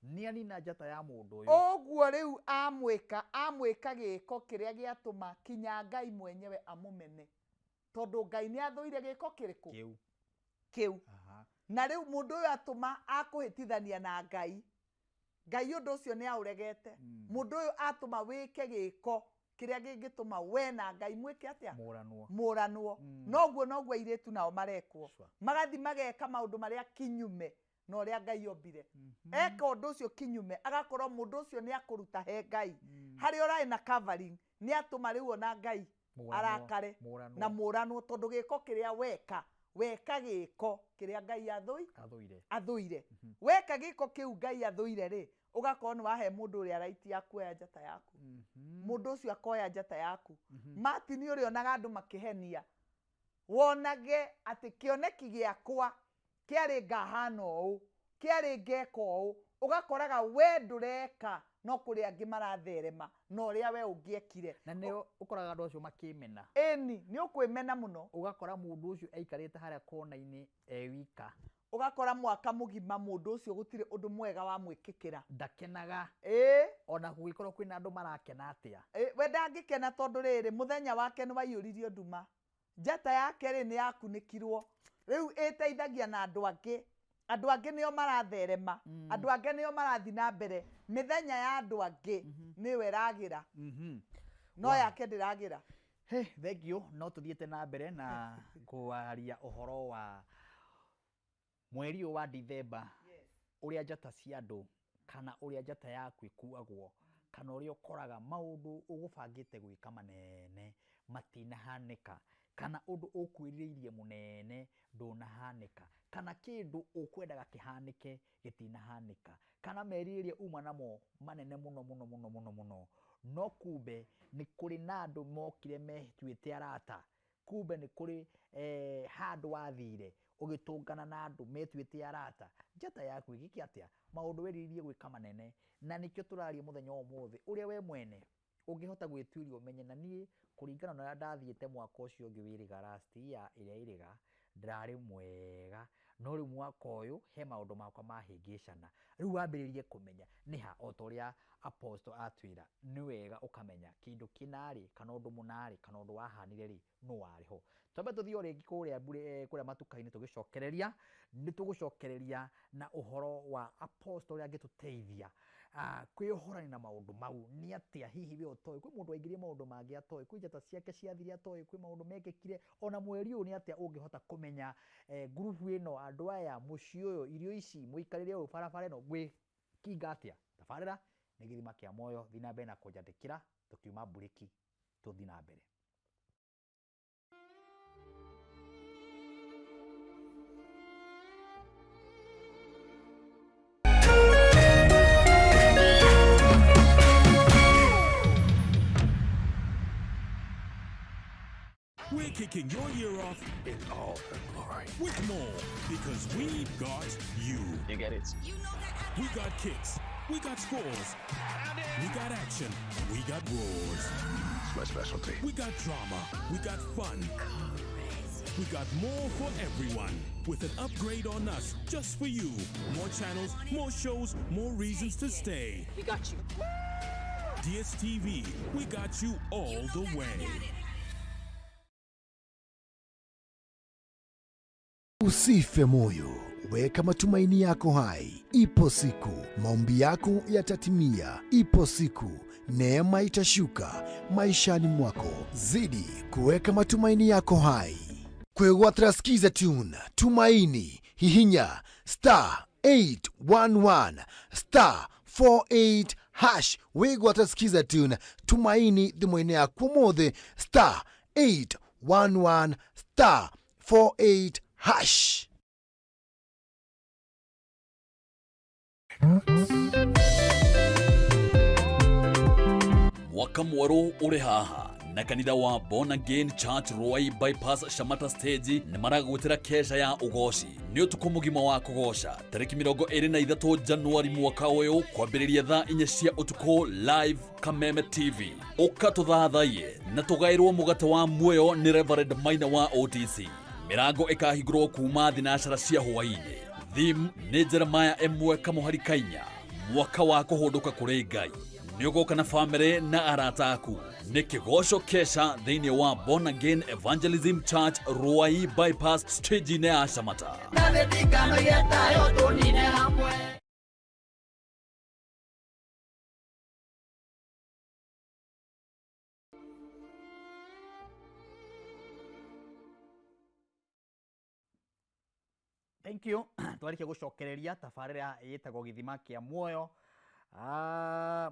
Nĩ anina njata ya mũndũ ũyũ. Ũguo rĩu amwĩka, amwĩka gĩko kĩrĩa gĩatũma kinya Ngai mwenyewe amũmene. Tondũ Ngai nĩ athũire gĩko kĩrĩkũ? Kĩu. Kĩu. Na rĩu mũndũ ũyũ atũma akũhĩtithania na Ngai. Ngai ũndũ ũcio nĩ aũregete. Mũndũ ũyũ atũma wĩke gĩko kĩrĩa kĩngĩtũma we na Ngai mwĩke atĩa? Mũranwo. Mũranwo. Noguo noguo airĩtu nao marekwo. Magathi mageka maũndũ marĩa kinyume na ũrĩa Ngai ombire. Eka ũndũ ũcio kinyume, agakorwo mũndũ ũcio nĩ akũruta he Ngai. Harĩa ũrarĩ na covering, nĩ atũma rĩu ona Ngai arakare na mũranwo, tondũ gĩko kĩrĩa weka, weka gĩko kĩrĩa Ngai athũire. Athũire. Weka gĩko kĩu Ngai athũire rĩ, ũgakorwo nĩ wahe mũndũ ũrĩa right ya kuoya njata yaku. Mũndũ ũcio akoya njata yaku. Martin, ũrĩa onaga andũ makĩhenia, wonage atĩ kĩoneki gĩakwa kĩarĩ ngahana ũũ, kĩarĩ ngeka ũũ, ũgakoraga we ndũreka no kũrĩ angĩ maratherema na ũrĩa we ũngĩekire. Na nĩo ũkoraga andũ acio makĩmena. Ĩni, nĩ ũkwĩmena mũno. Ũgakora mũndũ ũcio aikarĩte harĩa kona-inĩ e wika. Ũgakora mwaka mũgima mũndũ ũcio gũtirĩ ũndũ mwega wa mwĩkĩkĩra. Ndakenaga. Ona gũgĩkorwo kwĩna andũ marakena atĩa. We ndangĩkena tondũ rĩrĩ, mũthenya wake nĩ waiyũririo nduma. Njata yake rĩ, nĩ yakunĩkirwo. Rĩu ĩteithagia na andũ angĩ. Andũ angĩ nĩo maratherema. Andũ angĩ nĩo marathiĩ na mbere. Mĩthenya ya andũ angĩ nĩyo ĩragĩra. No yake ndĩragĩra. Hey, thank you. No tũthiĩte na mbere na kwaria ũhoro wa mweri ũyũ wa Dithemba, ũrĩa njata cia andũ kana ũrĩa njata yaku ĩkuagwo, kana ũrĩa ũkoraga maũndũ ũgũbangĩte gwĩka manene matinahanĩka, kana ũndũ ũkwĩrirĩirie mũnene ndũnahanĩka, kana kĩndũ ũkwendaga kĩhanĩke gĩtinahanĩka, kana merirĩria uma namo manene mũno mũno mũno mũno mũno, no kumbe nĩ kũrĩ na andũ mokire metuĩte arata, kumbe nĩ kũrĩ handũ wathire ũgĩtũngana na andũ metuĩte arata. Njata yaku ĩgĩke atĩa? Maũndũ werirĩirie gwĩka manene, na nĩkĩo tũraria mũthenya wa ũmũthĩ, ũrĩa we mwene ũngĩhota gwĩtuĩria ũmenye, na niĩ kũringana na ũrĩa ndathiĩte mwaka ũcio ũngĩ wĩrĩga last year ĩrĩa ĩrĩga, ndĩrarĩ mwega, no rĩu mwaka ũyũ he maũndũ makwa mahĩngĩcana. Rĩu wambĩrĩrie kũmenya nĩ ha, o ta ũrĩa apostle atwĩra, nĩ wega ũkamenya kĩndũ kĩna rĩ, kana ũndũ mũna rĩ, kana ũndũ wahanire rĩ, nũ warĩ ho. Twambe tũthiĩ o rĩngĩ kũrĩa mbure, kũrĩa matuka-inĩ tũgĩcokereria, nĩ tũgũcokereria na ũhoro wa apostle ũrĩa angĩtũteithia kwĩyohorania na maũndũ mau. Nĩ atĩa hihi we ũtoĩ? Kwĩ mũndũ waingĩrire maũndũ mangĩ atoĩ, kwĩ njata ciake ciathire atoĩ, kwĩ maũndũ mekĩkire ona mweri ũyũ. Nĩ atĩa ũngĩhota kũmenya ngurubu ĩno, andũ aya, mũciĩ ũyũ, irio ici, mũikarĩre ũyũ, barabara ĩno, gwĩkinga atĩa? Tabarĩra nĩ gĩthima kĩa muoyo, thiĩ na mbere na kũnjandĩkĩra, tũkiuma mburĩki tũthiĩ na mbere. We're kicking your year off in all her glory with more, because we got you. You get it. We got kicks. We got scores. We got action. We got roars. It's my specialty. We got drama. We got fun. We got more for everyone. With an upgrade on us, just for you. More channels, more shows, more reasons to stay. We got you. DSTV, we got you all the way. Usife moyo, weka matumaini yako hai. Ipo siku maombi yako yatatimia. Ipo siku neema itashuka maishani mwako. Zidi kuweka matumaini yako hai. Kwegwatira Skiza Tune, Tumaini, hihinya star 811 star 48 hash. Wigwatira Skiza Tune, Tumaini thimũ-inĩ yaku ũmũthĩ star 811 star 48 hash. Mwaka mwerũ ũrĩ haha na kanitha wa Born Again Church Ruai Bypass Shamata Stage nĩ maragwĩtĩra kesha ya ũgoci. Nĩ ũtukũ mũgima wa kũgoca tarĩki 23 Januari mwaka ũyũ kwambĩrĩria thaa 4 cia ũtukũ live Kameme TV. Ũka tũthathaiye na tũgaĩrwo mũgate wa muoyo nĩ Reverend Maina wa OTC. Mĩrango ĩkahingũrwo kuma thinacara cia hwaĩ-inĩ. Theme nĩ Jeremiah 1 kamũhari kainya, mwaka wa kũhũndũka kũrĩ Ngai. Nĩ ũgoka na famĩlĩ na arata aku. Nĩ kĩgoco kesha thĩinĩ wa Born Again Evangelism Church Ruai Bypass stage-inĩ ya Shamata. Thank you. Twarikia gucokereria tabarĩra ĩtagwo gĩthima kĩa muoyo.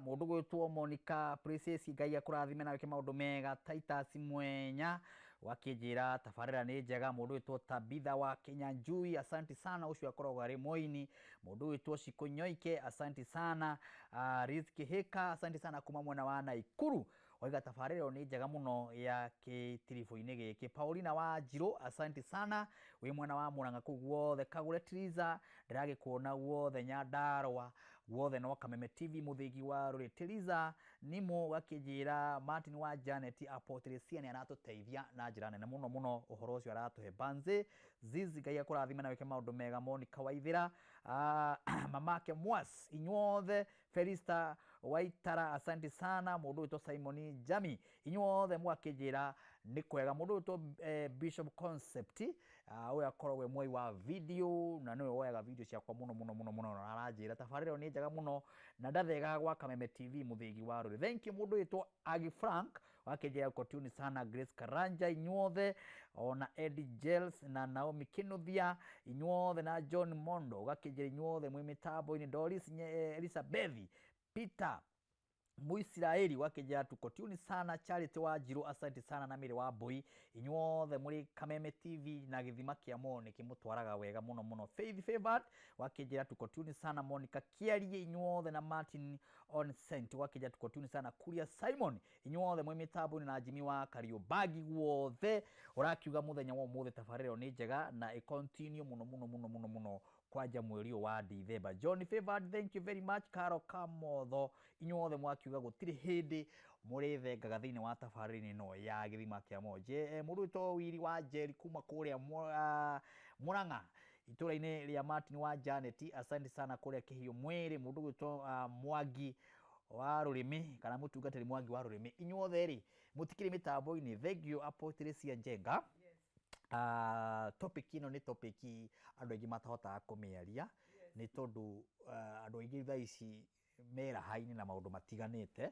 Mũndũ gwĩtwo Monica Princess, Ngai akũrathime na wĩke maũndũ mega. Titus Mwenya wakĩnjĩra tabarĩra nĩ njega. Mũndũ gwĩtwo Tabitha wa Kinyanjui, asanti sana, ũcio akoragwo arĩ moini. Mũndũ gwĩtwo Shiko Nyoike, asanti sana. Rizki Heka, asanti sana kuma mwena wa Naikuru. Waiga tabarĩra ĩyo nĩ njega mũno ya gĩtiribũ-inĩ gĩkĩ. Paulina wa Njirũ, asanti sana, wĩ mwena wa Murang'a kũu guothe. Kagũre Triza, ndĩragĩkuona guothe Nyandarũa guothe no Kameme TV mũthĩgi wa rũrĩ. Triza Nimo gakĩnjĩra Martin wa Janet Apotrisia nĩ aratũteithia na njĩra nene mũno mũno, ũhoro ũcio aratũhe. Banze Zizi, Ngai akũrathime na wĩke maũndũ mega. Monica Waithĩra, mamake Mwas, inyuothe. Felista Waitara, asante sana. Mũndũ wĩtwo Simon Jami, inyuothe mwakĩnjĩra nĩ kwega. Mũndũ wĩtwo Bishop Concept, ũyũ akoragwo mwoi wa video na nĩwe woyaga video ciakwa mũno mũno mũno mũno, na aranjĩra tabarĩra ĩyo nĩ njega mũno na ndathegaga gwa Kameme TV mũthĩgi wa rũrĩ. Thank you. Mũndũ wĩtwo Agi Frank wakĩnjĩra uko tune sana. Grace Karanja, inyuothe, ona Eddie Gels na Naomi Kinuthia, inyuothe, na John Mondo ũgakĩnjĩra inyuothe mwĩ mĩtambo-inĩ. Doris Elizabeth Peter Muisiraeli wakĩnjĩra tuko tune sana. Charity wa Njirũ, asante sana, na Mĩrĩ wa Mbũi, inyuothe mũrĩ Kameme TV na gĩthima kĩa muoyo nĩkĩmũtwaraga wega mũno mũno. Faith Favored wakĩnjĩra tuko tune sana. Monica Kiarie, inyuothe, na Martin Onsent wakĩnjĩra tuko tune sana. Kuria Simon, inyuothe mwĩ mĩtambo-inĩ, na Jimmy wa Kariũmbagi guothe ũrakiuga mũthenya wa ũmũthĩ tabarĩra ĩyo nĩ njega na ĩ continue mũno mũno mũno mũno mũno kwanja mweri ũyũ wa Dithemba. John Favored, thank you very much. Karo Kamotho, inyuothe mwakiuga gũtirĩ hĩndĩ mũrĩthengaga thĩinĩ wa tabarĩra ĩno ya gĩthima kĩa muoyo. Mũndũ wĩtwo Wiri wa Njeri kuma kũrĩa Murang'a itũra-inĩ rĩa Martin wa Janet, asante sana kũrĩa Kĩhiũ mwĩrĩ. Mũndũ gwĩtwo Mwangi wa Rũrĩmĩ kana mũtungatĩri Mwangi wa Rũrĩmĩ, inyuothe rĩ mũtikĩrĩ mĩtambo-inĩ. Thank you Apotrisia Njenga. Topic ĩno nĩ topic andũ aingĩ matahotaga kũmĩaria nĩ tondũ andũ aingĩ thaa ici meraha-inĩ na maũndũ matiganĩte,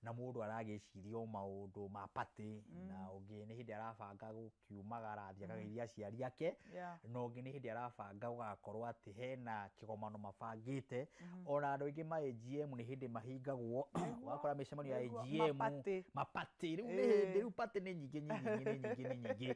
na mũndũ aragĩciria o maũndũ ma party, na ũngĩ nĩ hĩndĩ arabanga gũkiumagara athiĩ akageithie aciari ake, na ũngĩ nĩ hĩndĩ arabanga gũgakorwo atĩ hena kĩgomano mabangĩte. Ona andũ aingĩ ma AGM nĩ hĩndĩ mahingagwo, ũgakora mĩcemanio ya AGM mapatĩ rĩu nĩ hĩndĩ rĩu party nĩ nyingĩ nyingĩ nyingĩ nyingĩ nyingĩ,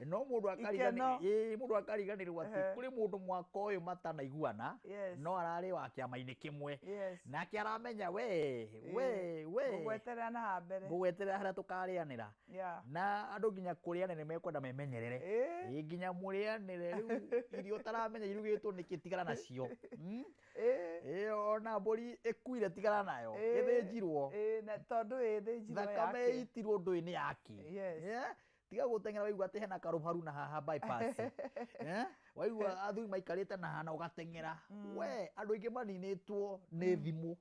no mũndũ akariganĩrwo atĩ kũrĩ mũndũ mwaka ũyũ matanaiguana, no ararĩ wa kĩama-inĩ kĩmwe, nake aramenya we we we Ngũgweterera na haha mbere. Ngũgweterera harĩa tũkarĩanĩra. Na andũ nginya kũrĩanĩre mekwenda memenyerere. Ĩĩ, nginya mũrĩanĩre rĩu irio ũtaramenya irugĩtwo nĩkĩ, tigana nacio. Ĩĩ, ona mbũri ĩkuire tigana nayo. Ĩthĩnjirwo. Ĩĩ, na tondũ ĩthĩnjirwo Thakame yake. ĩitirwo ndũĩ nĩ yake. Yes. Tiga gũteng'era waigua atĩ hena karũbaru na haha bypass. Waigua athuri maikarĩte na haha ũgateng'era. We, andũ aingĩ maninĩtwo nĩ thimũ.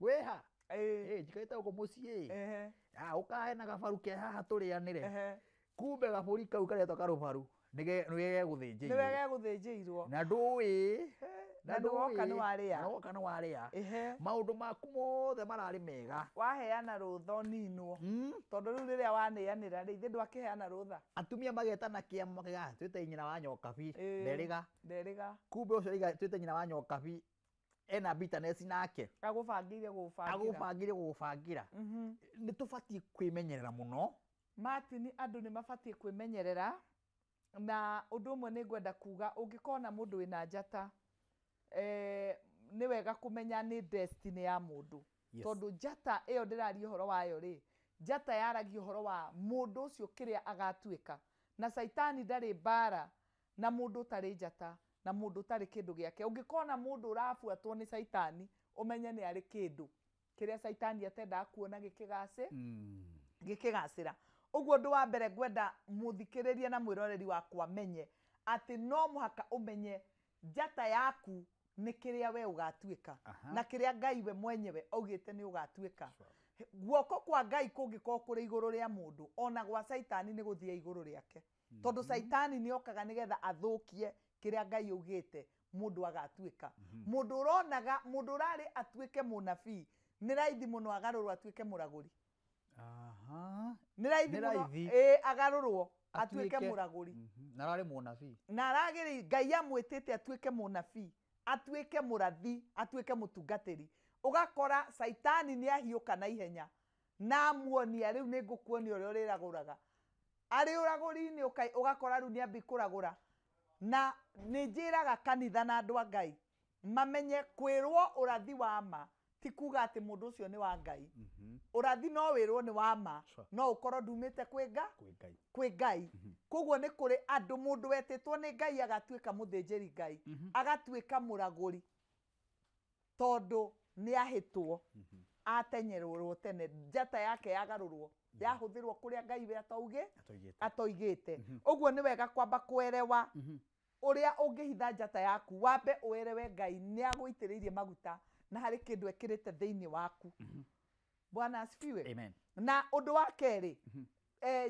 Wĩha? Ĩĩ, njikarĩte gũkũ mũciĩ. Ah, ũkahe na gabaru ke haha tũrĩanĩre. Kumbe gabũri kau karetwo karũbaru nĩwe gegũthĩnjĩirwo. Nĩwe gegũthĩnjĩirwo. Na ndũĩ. Na ndũwoka nĩ warĩa. Na woka nĩ warĩa. Maũndũ maku mothe mararĩ mega. Waheana rũtha ũninwo. Tondũ rĩu rĩrĩa waneanĩra rĩ, ithe ndwakĩheana rũtha. Atumia magetana kĩama makauga, twĩte nyina wa nyokabi, nderĩga. Nderĩga. Kumbe ũcio oiga twĩte nyina wa nyokabi, ena bitterness nake. Agũbangĩire gũgũbangĩra. Agũbangĩire gũgũbangĩra. Nĩ tũbatiĩ kwĩmenyerera mũno. Martin, andũ nĩ mabatiĩ kwĩmenyerera. Na ũndũ ũmwe nĩ ngwenda kuga, ũngĩkona mũndũ wĩna njata, nĩ wega kũmenya nĩ destiny ya mũndũ. Tondũ njata ĩyo ndĩraria ũhoro wayo rĩ, njata yaragia ũhoro wa mũndũ ũcio kĩrĩa agatuĩka. Na Caitani ndarĩ mbara na mũndũ ũtarĩ njata, na mũndũ ũtarĩ kĩndũ gĩake. Ũngĩkona mũndũ ũrabuatwo nĩ Caitani, ũmenye nĩ arĩ kĩndũ kĩrĩa Caitani atendaga kuona gĩkĩgacĩra. Ũguo ũndũ wa mbere ngwenda mũthikĩrĩria na mwĩroreri wakwa menye atĩ no mũhaka ũmenye njata yaku nĩ kĩrĩa we ũgatuĩka. Na kĩrĩa Ngai we mwenyewe augĩte nĩ ũgatuĩka. Guoko kwa Ngai kũngĩkorwo kũrĩ igũrũ rĩa mũndũ, ona gwa Caitani nĩ gũthiĩ igũrũ rĩake. Tondũ Caitani nĩ okaga nĩgetha athũkie kĩrĩa Ngai augĩte mũndũ agatuĩka. Mũndũ ũronaga, mũndũ ũrarĩ atuĩke mũnabii, nĩ raithi mũno agarũrwo atuĩke mũragũri. Nĩ raithi Nĩ mũno, raithi. agarũrwo atuĩke Atuĩke. mũragũri. Na ararĩ mũnabii. Na aragĩrĩ Ngai amwĩtĩte atuĩke mũnabii, atuĩke mũrathi, atuĩke mũtungatĩri. Ũgakora Caitani nĩ ahiũka na ihenya na amuonia rĩu nĩ ngũkuonia ũrĩa ũrĩragũraga. Arĩ ũragũri-inĩ ũgakora rĩu nĩ ambia kũragũra. Na nĩ njĩraga kanitha na andũ a Ngai mamenye kwĩrwo ũrathi wa ma ti kuga atĩ mũndũ ũcio nĩ wa Ngai. Ũrathi no wĩrwo nĩ wa ma, no ũkorwo ndumĩte kwĩ Ngai. Kwĩ Ngai. Koguo nĩ kũrĩ andũ mũndũ wetĩtwo nĩ Ngai agatuĩka mũthĩnjĩri Ngai, agatuĩka mũragũri tondũ nĩ ahĩtwo, atenyererwo tene, njata yake yagarũrwo, yahũthĩrwo kũrĩa Ngai we atoigĩte. Ũguo nĩ wega kwamba kũerewa ũrĩa ũngĩhitha njata yaku, wambe ũerewe Ngai nĩ agũitĩrĩirie maguta na harĩ kĩndũ ekĩrĩte thĩinĩ waku. Bwana asifiwe. Amen. Na ũndũ wa kerĩ,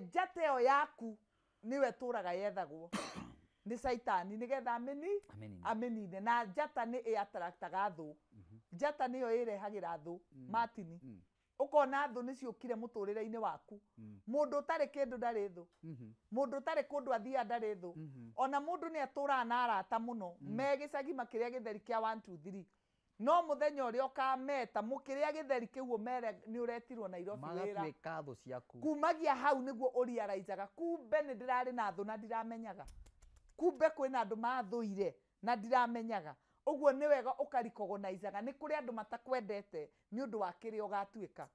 njata ĩyo yaku nĩyo ĩtũraga yethagwo nĩ Caitani nĩgetha amĩnine. Na njata nĩ ĩattractaga thũ. Njata nĩyo ĩrehagĩra thũ, Martin. Ũkona thũ nĩ ciũkire mũtũrĩre-inĩ waku. Mũndũ ũtarĩ kĩndũ ndarĩ thũ. Mũndũ ũtarĩ kũndũ athiaga ndarĩ thũ. Ona mũndũ nĩ atũraga na arata mũno, me gĩcagi makĩrĩa gĩtheri kĩa 1 2 3. No mũthenya ũrĩa ũkameta mũkĩrĩa gĩtheri kĩu ũmere nĩ ũretirwo Nairobi wĩra. Magatuĩka thũ ciaku. Kumagia hau nĩguo ũriaraizaga, kumbe nĩ ndĩrarĩ na thũ na ndiramenyaga. Kumbe kwĩna andũ mathũire na ndiramenyaga. Ũguo nĩ wega ũkarikogonaizaga nĩ kũrĩ andũ matakwendete nĩ ũndũ wa kĩrĩa ũgatuĩka.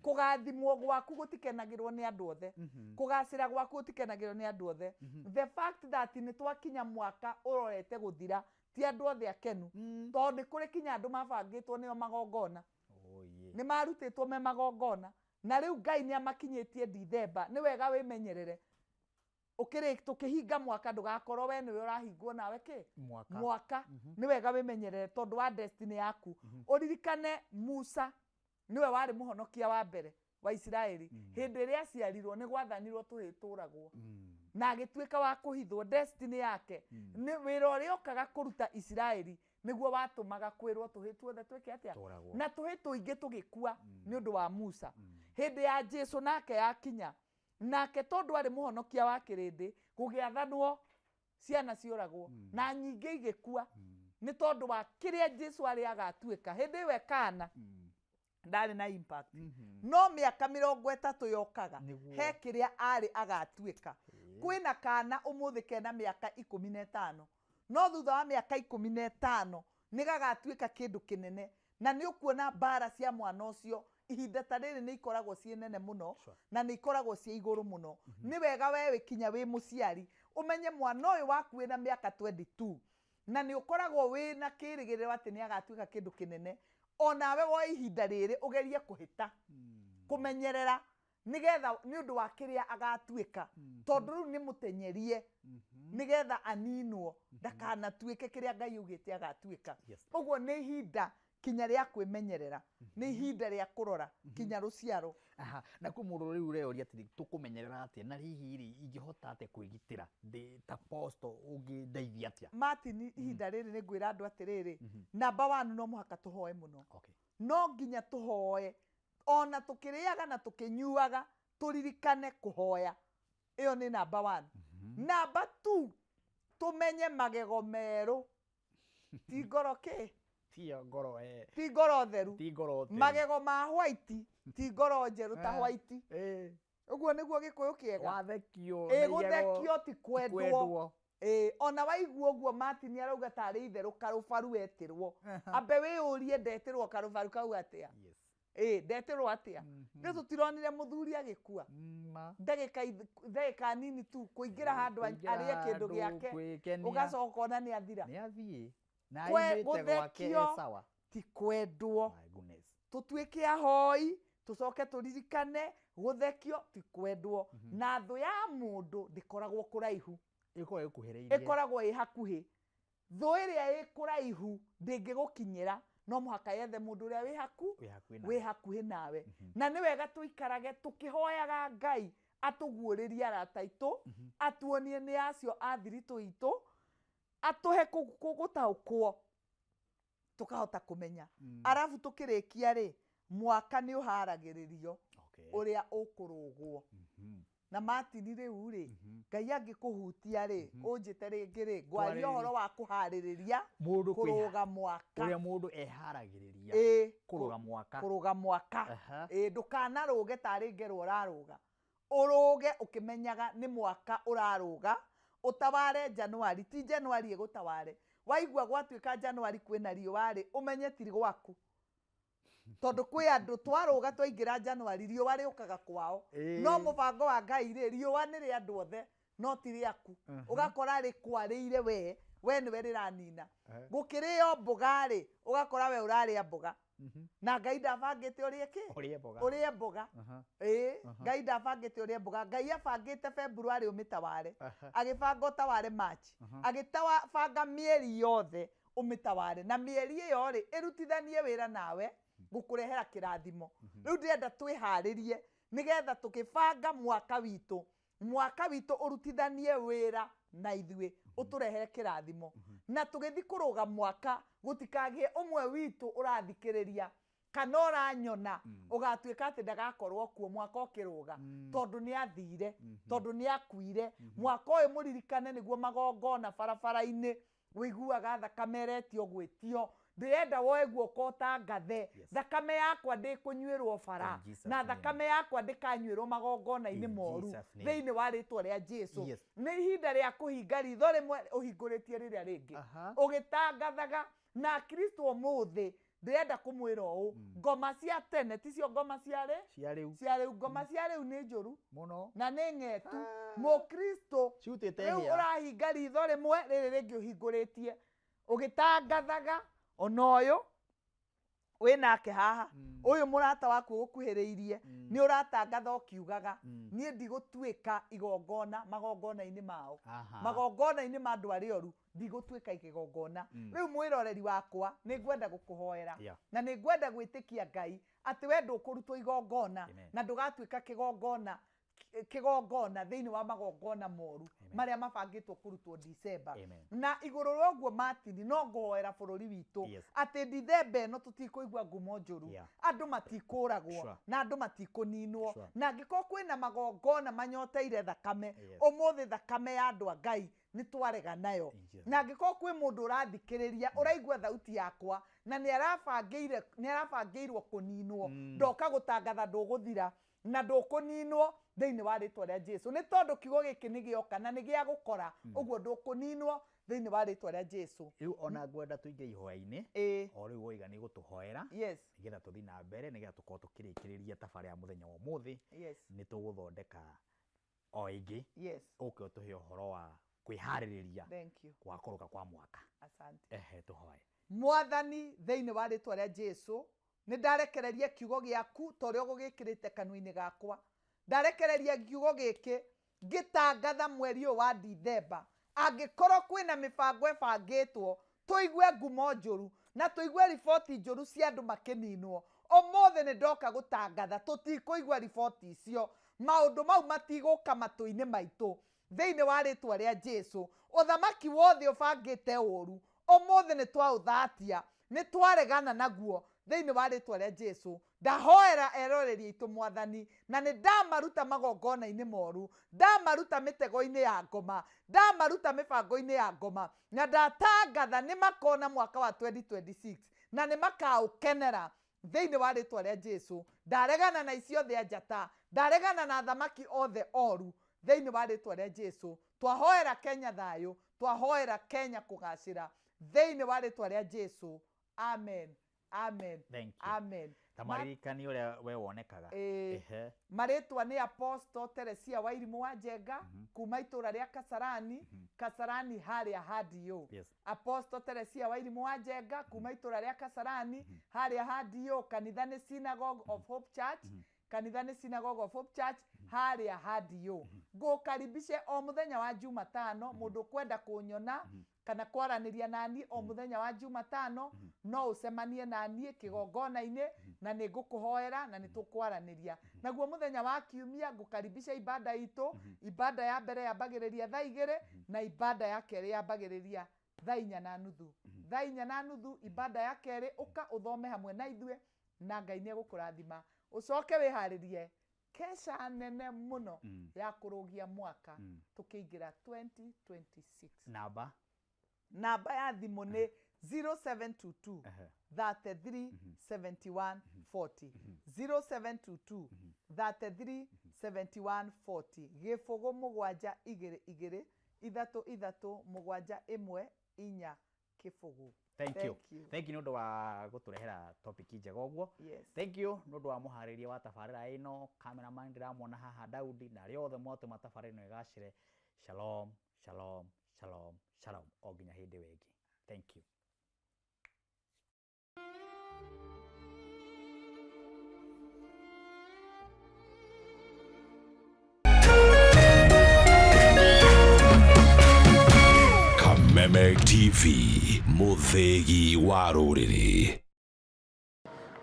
Kũgathimwo gwaku gũtikenagĩrwo nĩ andũ othe. Kũgacĩra gwaku gũtikenagĩrwo nĩ andũ othe. The fact that nĩ twakinya mwaka ũrorete gũthira, ti andũ othe akenu. Tondũ nĩ kũrĩ kinya andũ mabangĩtwo nĩo magongona. Nĩ marutĩtwo me magongona. Na rĩu Ngai nĩ amakinyĩtie Dithemba. Nĩ wega wĩmenyerere. Tũkĩhinga mwaka ndũgakorwo we nĩwe ũrahingwo nawe kĩ? Mwaka. Mwaka. Nĩ wega wĩmenyerere tondũ wa destiny yaku. Ũririkane Musa nĩwe warĩ mũhonokia wa mbere wa Isiraeli. Hĩndĩ ĩrĩa aciarirwo nĩ gwathanirwo tũhĩtũragwo. Na agĩtuĩka wa kũhithwo destiny yake. Nĩ wĩra ũrĩa okaga kũruta Isiraeli nĩguo watũmaga kwĩrwo tũhĩ tuothe twĩke atĩa? Tũragwo. Na tũhĩ tũingĩ tũgĩkua nĩ ũndũ wa Musa. Hĩndĩ ya Jesu nake yakinya, nake tondũ arĩ mũhonokia wa kĩrĩndĩ, gũgĩathanwo ciana ciũragwo na nyingĩ igĩkua nĩ tondũ wa kĩrĩa Jesu arĩ agatuĩka. Hĩndĩ ĩyo ekana ndarĩ na impact. No mĩaka 30 yokaga, he kĩrĩa arĩ agatuĩka. Kwĩna kana ũmũthĩ kena mĩaka 15. No thutha wa mĩaka 15 nĩ gagatuĩka kĩndũ kĩnene. Na nĩ ũkuona mbara cia mwana ũcio Ihinda ta rĩrĩ nĩ ikoragwo ciĩ nene mũno na nĩ ikoragwo ciĩ igũrũ mũno. Nĩ wega we wĩ kinya wĩ mũciari ũmenye mwana ũyũ waku wĩna mĩaka 22 na nĩ ũkoragwo wĩna kĩrĩgĩrĩro atĩ nĩ agatuĩka kĩndũ kĩnene, onawe woe ihinda rĩrĩ ũgerie kũhĩta kũmenyerera nĩgetha nĩ ũndũ wa kĩrĩa agatuĩka, tondũ rĩu nĩ mũtenyerie nĩgetha aninwo ndakanatuĩke kĩrĩa Ngai augĩte agatuĩka. Ũguo nĩ ihinda kinya rĩa kwĩmenyerera, nĩ ihinda rĩa kũrora kinya rũciaro. Aha, na kwĩ mũndũ rĩu ũreoria atĩrĩ, tũkũmenyerera atĩa na hihi rĩ ingĩhota atĩa kwĩgitĩra ndĩ ta posto, ũngĩndeithia atĩa? Martin, ihinda rĩrĩ nĩ ngwĩra andũ atĩrĩrĩ, namba 1 no mũhaka tũhoe mũno. No nginya tũhoe ona tũkĩrĩaga na tũkĩnyuaga, tũririkane kũhoya. Ĩyo nĩ namba 1. Namba 2, tũmenye magego merũ ti ngoro kĩ? Ti ngoro, Ti ngoro theru. Ti ngoro theru. Magego ma white ti ngoro njerũ ta white. Ũguo nĩguo Gĩkũyũ kĩega. Wathekio na Gũthekio ti kwendwo. Ona waigua ũguo Martin arauga tarĩ itherũ karũbaru wetĩrwo. Ambe wĩyũrie ndetĩrwo karũbaru kau atĩa? Ndetĩrwo atĩa? Rĩu tũtironire mũthuri agĩkua. Ndagĩka nini tu kũingĩra handũ arĩe kĩndũ gĩake, ũgacoka ona nĩ athira. Nĩ athiĩ. Na aimĩte gwake e sawa. Ti kwendwo. Tũtuĩke ahoi, tũcoke tũririkane gũthekio ti kwendwo. Na thũ ya mũndũ ndĩkoragwo kũraihu. Ĩkoragwo ĩkuhĩrĩirie. Ĩkoragwo ĩ hakuhĩ. Thũ ĩrĩa ĩ kũraihu ndĩngĩgũkinyĩra, no mũhaka yethe mũndũ ũrĩa wĩ hakuhĩ nawe. Na nĩ wega tũikarage tũkĩhoyaga Ngai atũguũrĩrie arata aitũ, atuonie nĩ acio a thiritũ itũ, atũhe gũtaũkwo tũkahota kũmenya. Arabu tũkĩrĩkia rĩ, mwaka nĩ ũharagĩrĩrio ũrĩa ũkũrũgwo. Na Martin rĩu rĩ, Ngai angĩkũhutia rĩ, ũnjĩte rĩngĩ rĩ, ngwaria ũhoro wa kũharĩrĩria kũrũga mwaka. Ũrĩa mũndũ eharagĩrĩria kũrũga mwaka. Kũrũga mwaka. Ndũkanarũge tarĩ ngerwa ũrarũga. Ũrũge ũkĩmenyaga nĩ mwaka ũrarũga, ũtaware Januari, ti Januari ĩgũtaware. Waigua gwatuĩka Januari kwĩna riũa rĩ, ũmenye ti gwaku. Tondũ kwĩ andũ twarũga twaingĩra Januari riũa rĩũkaga kwao. No mũbango wa Ngai rĩ, riũa nĩ rĩa andũ othe no ti rĩaku. Ũgakora rĩkwarĩire we, we nĩwe rĩranina. Gũkĩrĩo mboga rĩ, ũgakora we ũrarĩa mboga. Na Ngai ndabangĩte ũrĩe kĩ? Ũrĩe mboga. Ngai ndabangĩte ũrĩe mboga. Ngai abangĩte February ũmĩtaware. Agĩbanga ũtaware March. Agĩbanga mĩeri yothe ũmĩtaware. Na mĩeri ĩyo rĩ, ĩrutithanie wĩra nawe gũkũrehera kĩrathimo. Rĩu ndĩrenda twĩharĩrie nĩgetha tũkĩbanga mwaka witũ, mwaka witũ ũrutithanie wĩra na ithuĩ ũtũrehere kĩrathimo. Na tũgĩthiĩ kũrũga mwaka gũtikagĩe ũmwe witũ ũrathikĩrĩria kana ũranyona ũgatuĩka atĩ ndagakorwo kuo mwaka ũkĩrũga, tondũ nĩ athire, tondũ nĩ akuire. Mwaka ũyũ mũririkane nĩguo magongona barabara-inĩ ũiguaga thakame ĩretio gwĩtio. Ndĩrenda woe guoko ũtangathe, thakame yakwa ndĩkũnyuĩrwo bara na thakame yakwa ndĩkanyuĩrwo magongona-inĩ moru thĩinĩ wa rĩtwa rĩa Jesu. Nĩ ihinda rĩa kũhinga ritho rĩmwe ũhingũrĩtie rĩrĩa rĩngĩ ũgĩtangathaga. Na Kristo ũmũthĩ ndĩrenda kũmwĩra ũũ, ngoma cia tene ticio ngoma cia rĩu. Ngoma cia rĩu nĩ njũru mũno na nĩ ng'etu. Mũkristo rĩu ũrahinga ritho rĩmwe rĩrĩ rĩngĩ ũhingũrĩtie ũgĩtangathaga. Ona ũyũ wĩnake haha, ũyũ mũrata waku ũgũkuhĩrĩirie nĩ ũratangatha ũkiugaga niĩ ndigũtuĩka igongona magongona-inĩ mao, magongona-inĩ ma andũ arĩa oru ndigũtuĩka igongona. Rĩu mwĩroreri wakwa nĩ ngwenda gũkũhoera na nĩ ngwenda gwĩtĩkia Ngai atĩ we ndũkũrutwo igongona na ndũgatuĩka kĩgongona thĩinĩ wa magongona moru marĩa mabangĩtwo kũrutwo December. Na igũrũ rĩa ũguo Martin, no ngũhoera bũrũri witũ atĩ December ĩno tũtikũigua ngumo njũru, andũ matikũragwo na andũ matikũninwo, na angĩkorwo kwĩna magongona manyoteire thakame, ũmũthĩ thakame ya andũ a Ngai nĩ twarega nayo. Na angĩkorwo kwĩ mũndũ ũrathikĩrĩria ũraigua thauti yakwa na nĩ arabangĩirwo kũninwo, ndoka gũtangatha ndũgũthira na ndũkũninwo Thĩinĩ wa rĩtwa rĩa Jesu, nĩ tondũ kiugo gĩkĩ nĩ gĩoka na nĩ gĩa gũkora, ũguo ndũkũninwo thĩinĩ wa rĩtwa rĩa Jesu. Rĩu ona ngwenda tũingĩre ihoya-inĩ. Ĩĩ. O rĩu woiga nĩ gũtũhoera. Yes. Nĩgetha tũthiĩ na mbere, nĩgetha tũkorwo tũkĩrĩkĩrĩria tabarĩra ya mũthenya wa ũmũthĩ. Yes. Nĩ tũgũthondeka o ĩngĩ. Yes. Ũke ũtũhe ũhoro wa kwĩharĩrĩria Thank you. gwa kũrũka kwa mwaka. Asante. Ehe, tũhoe. Mwathani, thĩinĩ wa rĩtwa rĩa Jesu, nĩ ndarekereria kiugo gĩaku ta ũrĩa ũgũgĩkĩrĩte kanua-inĩ gakwa. Ndarekereria kiugo gĩkĩ ngĩtangatha mweri ũyũ wa Dithemba. Angĩkorwo kwĩna mĩbango ĩbangĩtwo, tũigue ngumo njũru na tũigue riboti njũru cia andũ makĩninwo, ũmũthĩ nĩ ndoka gũtangatha tũtikũigua riboti icio. Maũndũ mau matigũka matũ-inĩ maitũ thĩinĩ wa rĩtwa rĩa Jesu. Ũthamaki wothe ũbangĩte ũru, ũmũthĩ nĩ twaũthatia, nĩ twaregana naguo thĩinĩ wa rĩtwa rĩa Jesu. Ndahoera eroreri aitũ Mwathani, na nĩ ndamaruta magongona-inĩ moru, ndamaruta mĩtego-inĩ ya ngoma, ndamaruta mĩbango-inĩ ya ngoma, na ndatangatha nĩ makona mwaka wa 2026 na nĩ makaũkenera thĩinĩ wa rĩtwa rĩa Jesu. Ndaregana na ici othe a njata, ndaregana na athamaki othe oru thĩinĩ wa rĩtwa rĩa Jesu. Twahoera Kenya thayũ, twahoera Kenya kũgacĩra thĩinĩ wa rĩtwa rĩa Jesu. Amen. Amen. Thank you. Amen. Ta maririkani ũrĩa we wonekaga. Ĩĩ. Ehe. Marĩtwa nĩ Apostle Teresia Wairimũ wa Njenga, kuma itũra rĩa Kasarani, Kasarani harĩa Hadio. Yes. Apostle Teresia Wairimũ wa Njenga, kuma itũra rĩa Kasarani, harĩa Hadio. Kanitha nĩ Synagogue of Hope Church. Kanitha nĩ Synagogue of Hope Church harĩa Hadio. Ngũkaribishe o mũthenya wa Jumatano, mũndũ ũkwenda kũnyona kana kwaranĩria naniĩ o mũthenya wa Jumatano, no ũcemanie naniĩ kĩgongona-inĩ na nĩ ngũkũhoera na nĩ tũkwaranĩria. Naguo mũthenya wa Kiumia ngũkaribisha ibada itũ. Ibada ya mbere yambagĩrĩria thaa 2 na ibada ya kerĩ yambagĩrĩria thaa 4:30. Thaa 4:30 ibada ya kerĩ, ũka ũthome hamwe na ithuĩ na Ngai nĩ egũkũrathima. Ũcoke wĩharĩrie kesha nene mũno ya kũrũgia mwaka tũkĩingĩra 2026. Namba? Namba ya thimũ nĩ 0722 33 71 40. 0722 33 71 40. 0 7 2 2 3 3 7 1 4 0. Thank you. Thank you. Thank you nĩ ũndũ wa gũtũrehera topic njega ũguo. Yes. Thank you nĩ ũndũ wa mũharĩria wa tabarĩra ĩno, cameraman ndĩramuona haha Daudi, na arĩa othe mwatũma tabarĩra ĩno ĩgacĩre. Shalom, shalom, shalom, shalom. O nginya hĩndĩ ĩyo ĩngĩ. Thank you. Kameme TV, mũthĩgi wa rũrĩrĩ.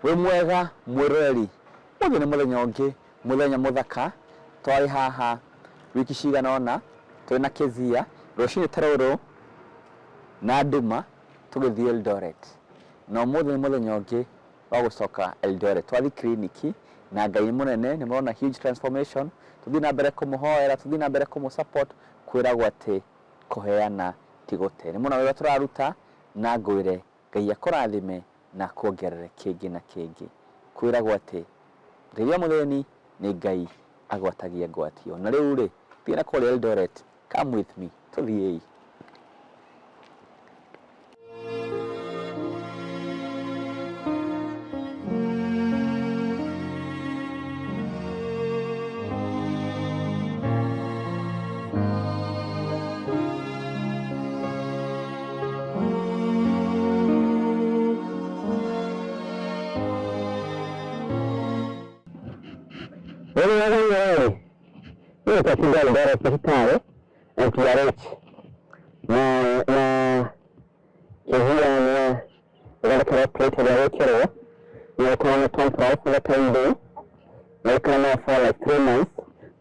Wĩ mwega mwĩroreri, ũmũthĩ nĩ mũthenya ũngĩ, mũthenya mũthaka. Twarĩ haha wiki cigana ũna twĩ na Kezia, rũcinĩ ta rũrũ na nduma tũgĩthiĩ Eldoret, na ũmũthĩ nĩ mũthenya ũngĩ wa gũcoka Eldoret. Twathiĩ kiriniki na Ngai nĩ mũnene, nĩ mũrona huge transformation. Tũthiĩ na mbere kũmũhoera, tũthiĩ na mbere kũmũ support, kwĩragwo atĩ kũheana ti gũte. Nĩ mũno wĩra tũraruta, na ngwĩre Ngai akũrathime na akuongerere kĩngĩ na kĩngĩ. Kwĩragwo atĩ rĩrĩa mũthĩni nĩ Ngai agwatagia ngwatio. Na rĩu rĩ, thiĩ na kũrĩa Eldoret, come with me, tũthiĩi. Nitakuja Eldoret hospitali MTRH na Kezia na gũthondekera plate ĩrĩa gwĩkĩrwo na gũkorwo na temporary for the time being, na gũkorwo nayo for like 3 months,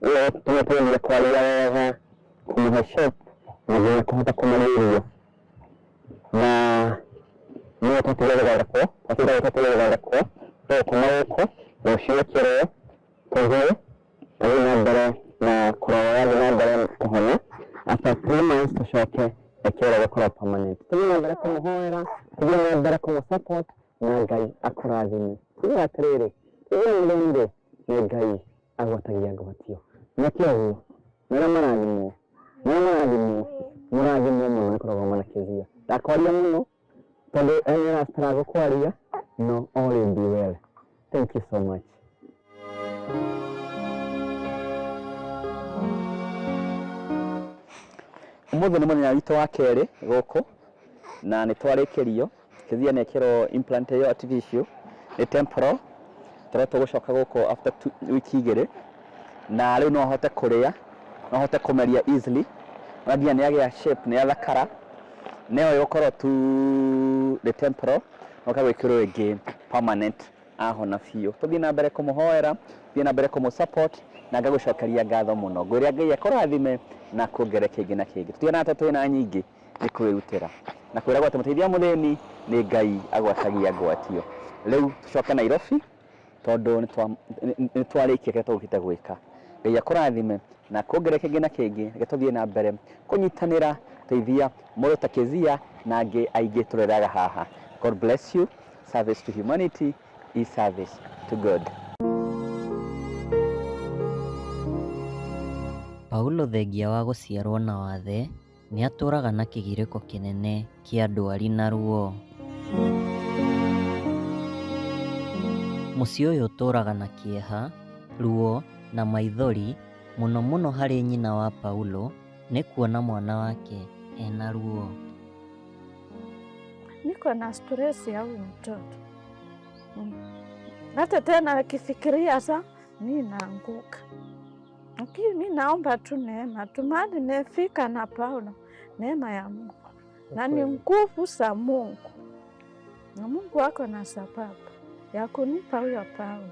ĩyo tũmũteithie kwaria wega, kũmũhe shape na nginya kũhota kũmũrĩa irio, na nĩyo twatiga gũthondekwo, twatiga gũthondekwo, tũgũkoma gũkũ rũciũ ĩkĩrwo tũthiĩ tũthiĩ na mbere na kũrora ũrĩa na mbere kũhona. After 3 months tũcoke ĩkĩrwo gũkorwo permanent. Tũthiĩ na mbere kũmũhoera, tũthiĩ na mbere kũmũ support, na Ngai akũrathime. Tuge atĩrĩrĩ, tũthiĩ na mbere nĩ Ngai agwatagia ngwatio. Meke ũguo. Mwĩre mũrathimwo. Mwĩre mũrathimwo. Mũrathimwo mũno nĩ kũrũgama na Kezia. Ndakwaria mũno tondũ ene arabatara kwaria no all will be well. Thank you so much. Ũmũthĩ nĩ mũthenya witũ wa kerĩ gũkũ na nĩ twarĩkĩrio. Kezia nĩ ekĩrwo implant ĩyo artificial nĩ temporal. Tũrĩa tũgũcoka gũkũ after wiki igĩrĩ na rĩu no ahote kũrĩa, no ahote kũmeria easily, na nginya nĩ agĩa shape, nĩ athakara. Nĩyo ĩgũkorwo tu nĩ temporal, no gwĩkĩrwo ĩngĩ permanent ahona biũ. Tũthiĩ na mbere kũmũhoera, tũthiĩ na mbere kũmũ support na ngagũcokeria ngatho mũno. Ngwĩre Ngai akũrathime na kuongerere kĩngĩ na kĩngĩ. Tũtiganaga tondũ twĩna nyingĩ nĩ kwĩrutĩra. Na kwĩragwo atĩ mũteithia mũthĩni nĩ Ngai agwatagia ngwatio. Rĩu tũcoke Nairobi tondũ nĩ twarĩkia kĩrĩa tũgũkĩte gwĩka. Ngai akũrathime na kuongerere kĩngĩ na kĩngĩ. Reke tũthiĩ na mbere kũnyitanĩra teithia mũndũ ta Kezia na angĩ aingĩ tũreraga haha. God bless you. Service to humanity is service to God. Paulo thengia wa gũciarwo na wathe nĩatũraga na kĩgirĩko kĩnene kĩa ndwari na ruo. Mũciĩ ũyũ ũtũraga na kĩeha, ruo na maithori mũno mũno harĩ nyina wa Paulo nĩ kuona mwana wake ena ruo. Niko na stress ya huyu mtoto. Hata tena akifikiria sa mi naanguka, lakini mi naomba tu neema tu, mahali nimefika na Paulo, neema ya Mungu na ni nguvu za Mungu, na Mungu ako na sababu ya kunipa huyo Paulo.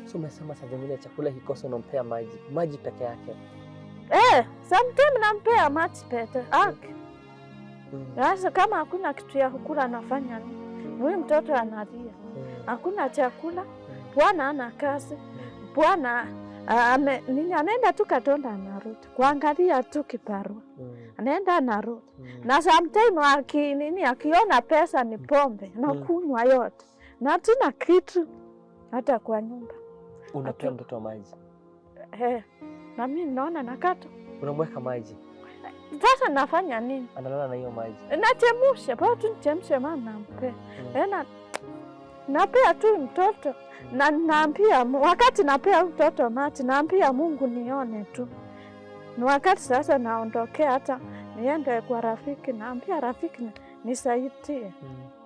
So umesema saa zingine chakula kikosa unampea maji, maji peke yake. Sometimes nampea maji peke yake. Sasa kama hakuna kitu ya kukula nafanya nini? Huyu mtoto analia, hakuna chakula, bwana ana kazi, bwana nini, anaenda tu Katonda anarudi kuangalia tu kibarua, anaenda anarudi. Na sometime akiona pesa ni pombe na kunywa yote, na hatuna kitu hata kwa nyumba. Unapea mtoto maji? Na mimi naona nakata. Unamweka maji? Sasa nafanya nini? Analala na hiyo maji. Nachemsha, bora tu nichemshe mama nampe. Napea tu mtoto. Na naambia wakati napea mtoto maji naambia Mungu nione tu. Ni wakati sasa naondokea hata niende kwa rafiki, naambia rafiki nisaidie.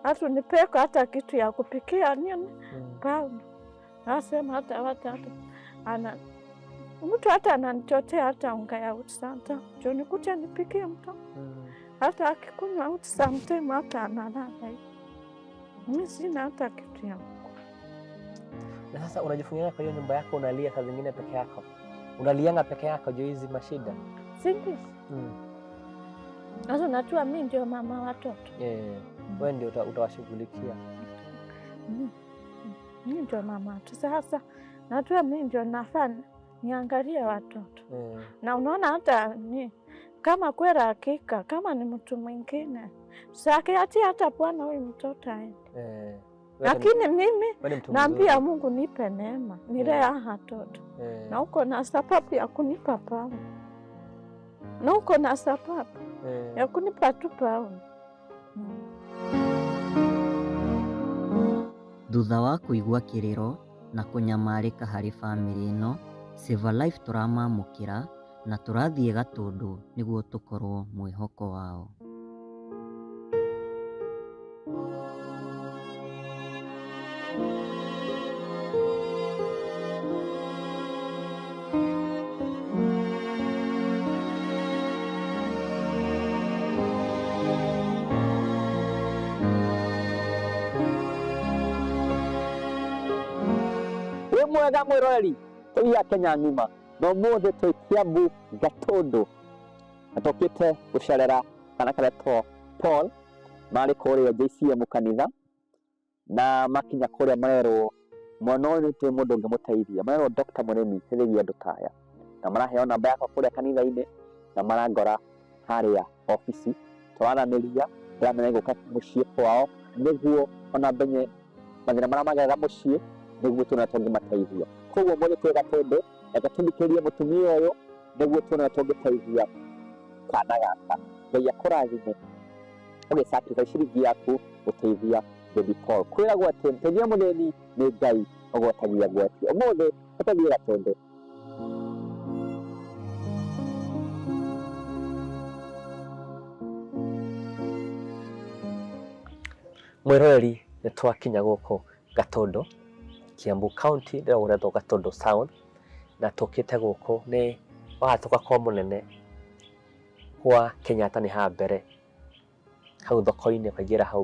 Hata nipeko hata kitu ya kupikia nini. Paulo. Nasema hata ana mtu hata ananichotea hata unga ya uji santa. Ndio nikuje nipikie mtu. Hata akikunywa uji sometime hata analala hivi. Mimi sina hata kitu ya. Na sasa unajifungia kwa hiyo nyumba yako, unalia saa zingine peke yako. Unalianga peke yako juu hizi mashida. Si ndio? Sasa unajua mimi ndio mama watoto. Wewe ndio utawashughulikia. Mimi ndio mama watoto. Sasa najua mimi ndio nafanya niangalie watoto. Na unaona hata ni kama kweli hakika kama ni mtu mwingine sakiachi hata bwana huyu mtoto aende. Lakini mimi naambia Mungu nipe neema nilee hawa watoto. Na uko na sababu ya kunipa Paulo. Na uko na sababu ya kunipa tu Paulo. Thutha wa kuigua kĩrĩro na kũnyamarĩka harĩ bamĩrĩ ĩno, Save a Life tũramamũkĩra na tũrathiĩ Gatũndũ nĩguo tũkorwo mwĩhoko wao. Wĩ mwega mwĩroreri tũi Kenya ng'ima na ũmũthĩ twĩ Kiambu Gatũndũ na tũkĩte gũcerera kana karetwo Paul marĩ kũrĩa JCM kanitha na makinya kũrĩa marerwo mwana ũyũ nĩ mũndũ ũngĩmũteithia, marerwo Dr. Mũrĩmi teithagia andũ ta aya na maraheo namba yakwa kũrĩa kanitha-inĩ na marangora harĩa obici tũraranĩria, ndĩramenya gũka mũciĩ kwao nĩguo ona menye mathĩna marĩa magerera mũciĩ nĩguo tuone tũngĩmateithia. Koguo ũmũthĩ twĩ Gatũndũ, reke tũthikĩrĩrie mũtumia ũyũ nĩguo tuone ũrĩa tũngĩteithia kana gaka. Ngai akũrathime ũgĩ sacrifice ciringi yaku gũteithia baby Paul. Kwĩragwo atĩ mũteithia mũthĩni nĩ Ngai ũgwatagia ngwati. Ũmũthĩ tũthiĩ Gatũndũ. Mwĩroreri, nĩ twakinya gũkũ Gatũndũ, Kiambu County, ndĩragwo ũretwo Gatũndũ South, na tũkĩte gũkũ nĩ wahatuka kwa mũnene kwa Kenyatta nĩ haha mbere, hau thoko-inĩ ũkaingĩra hau.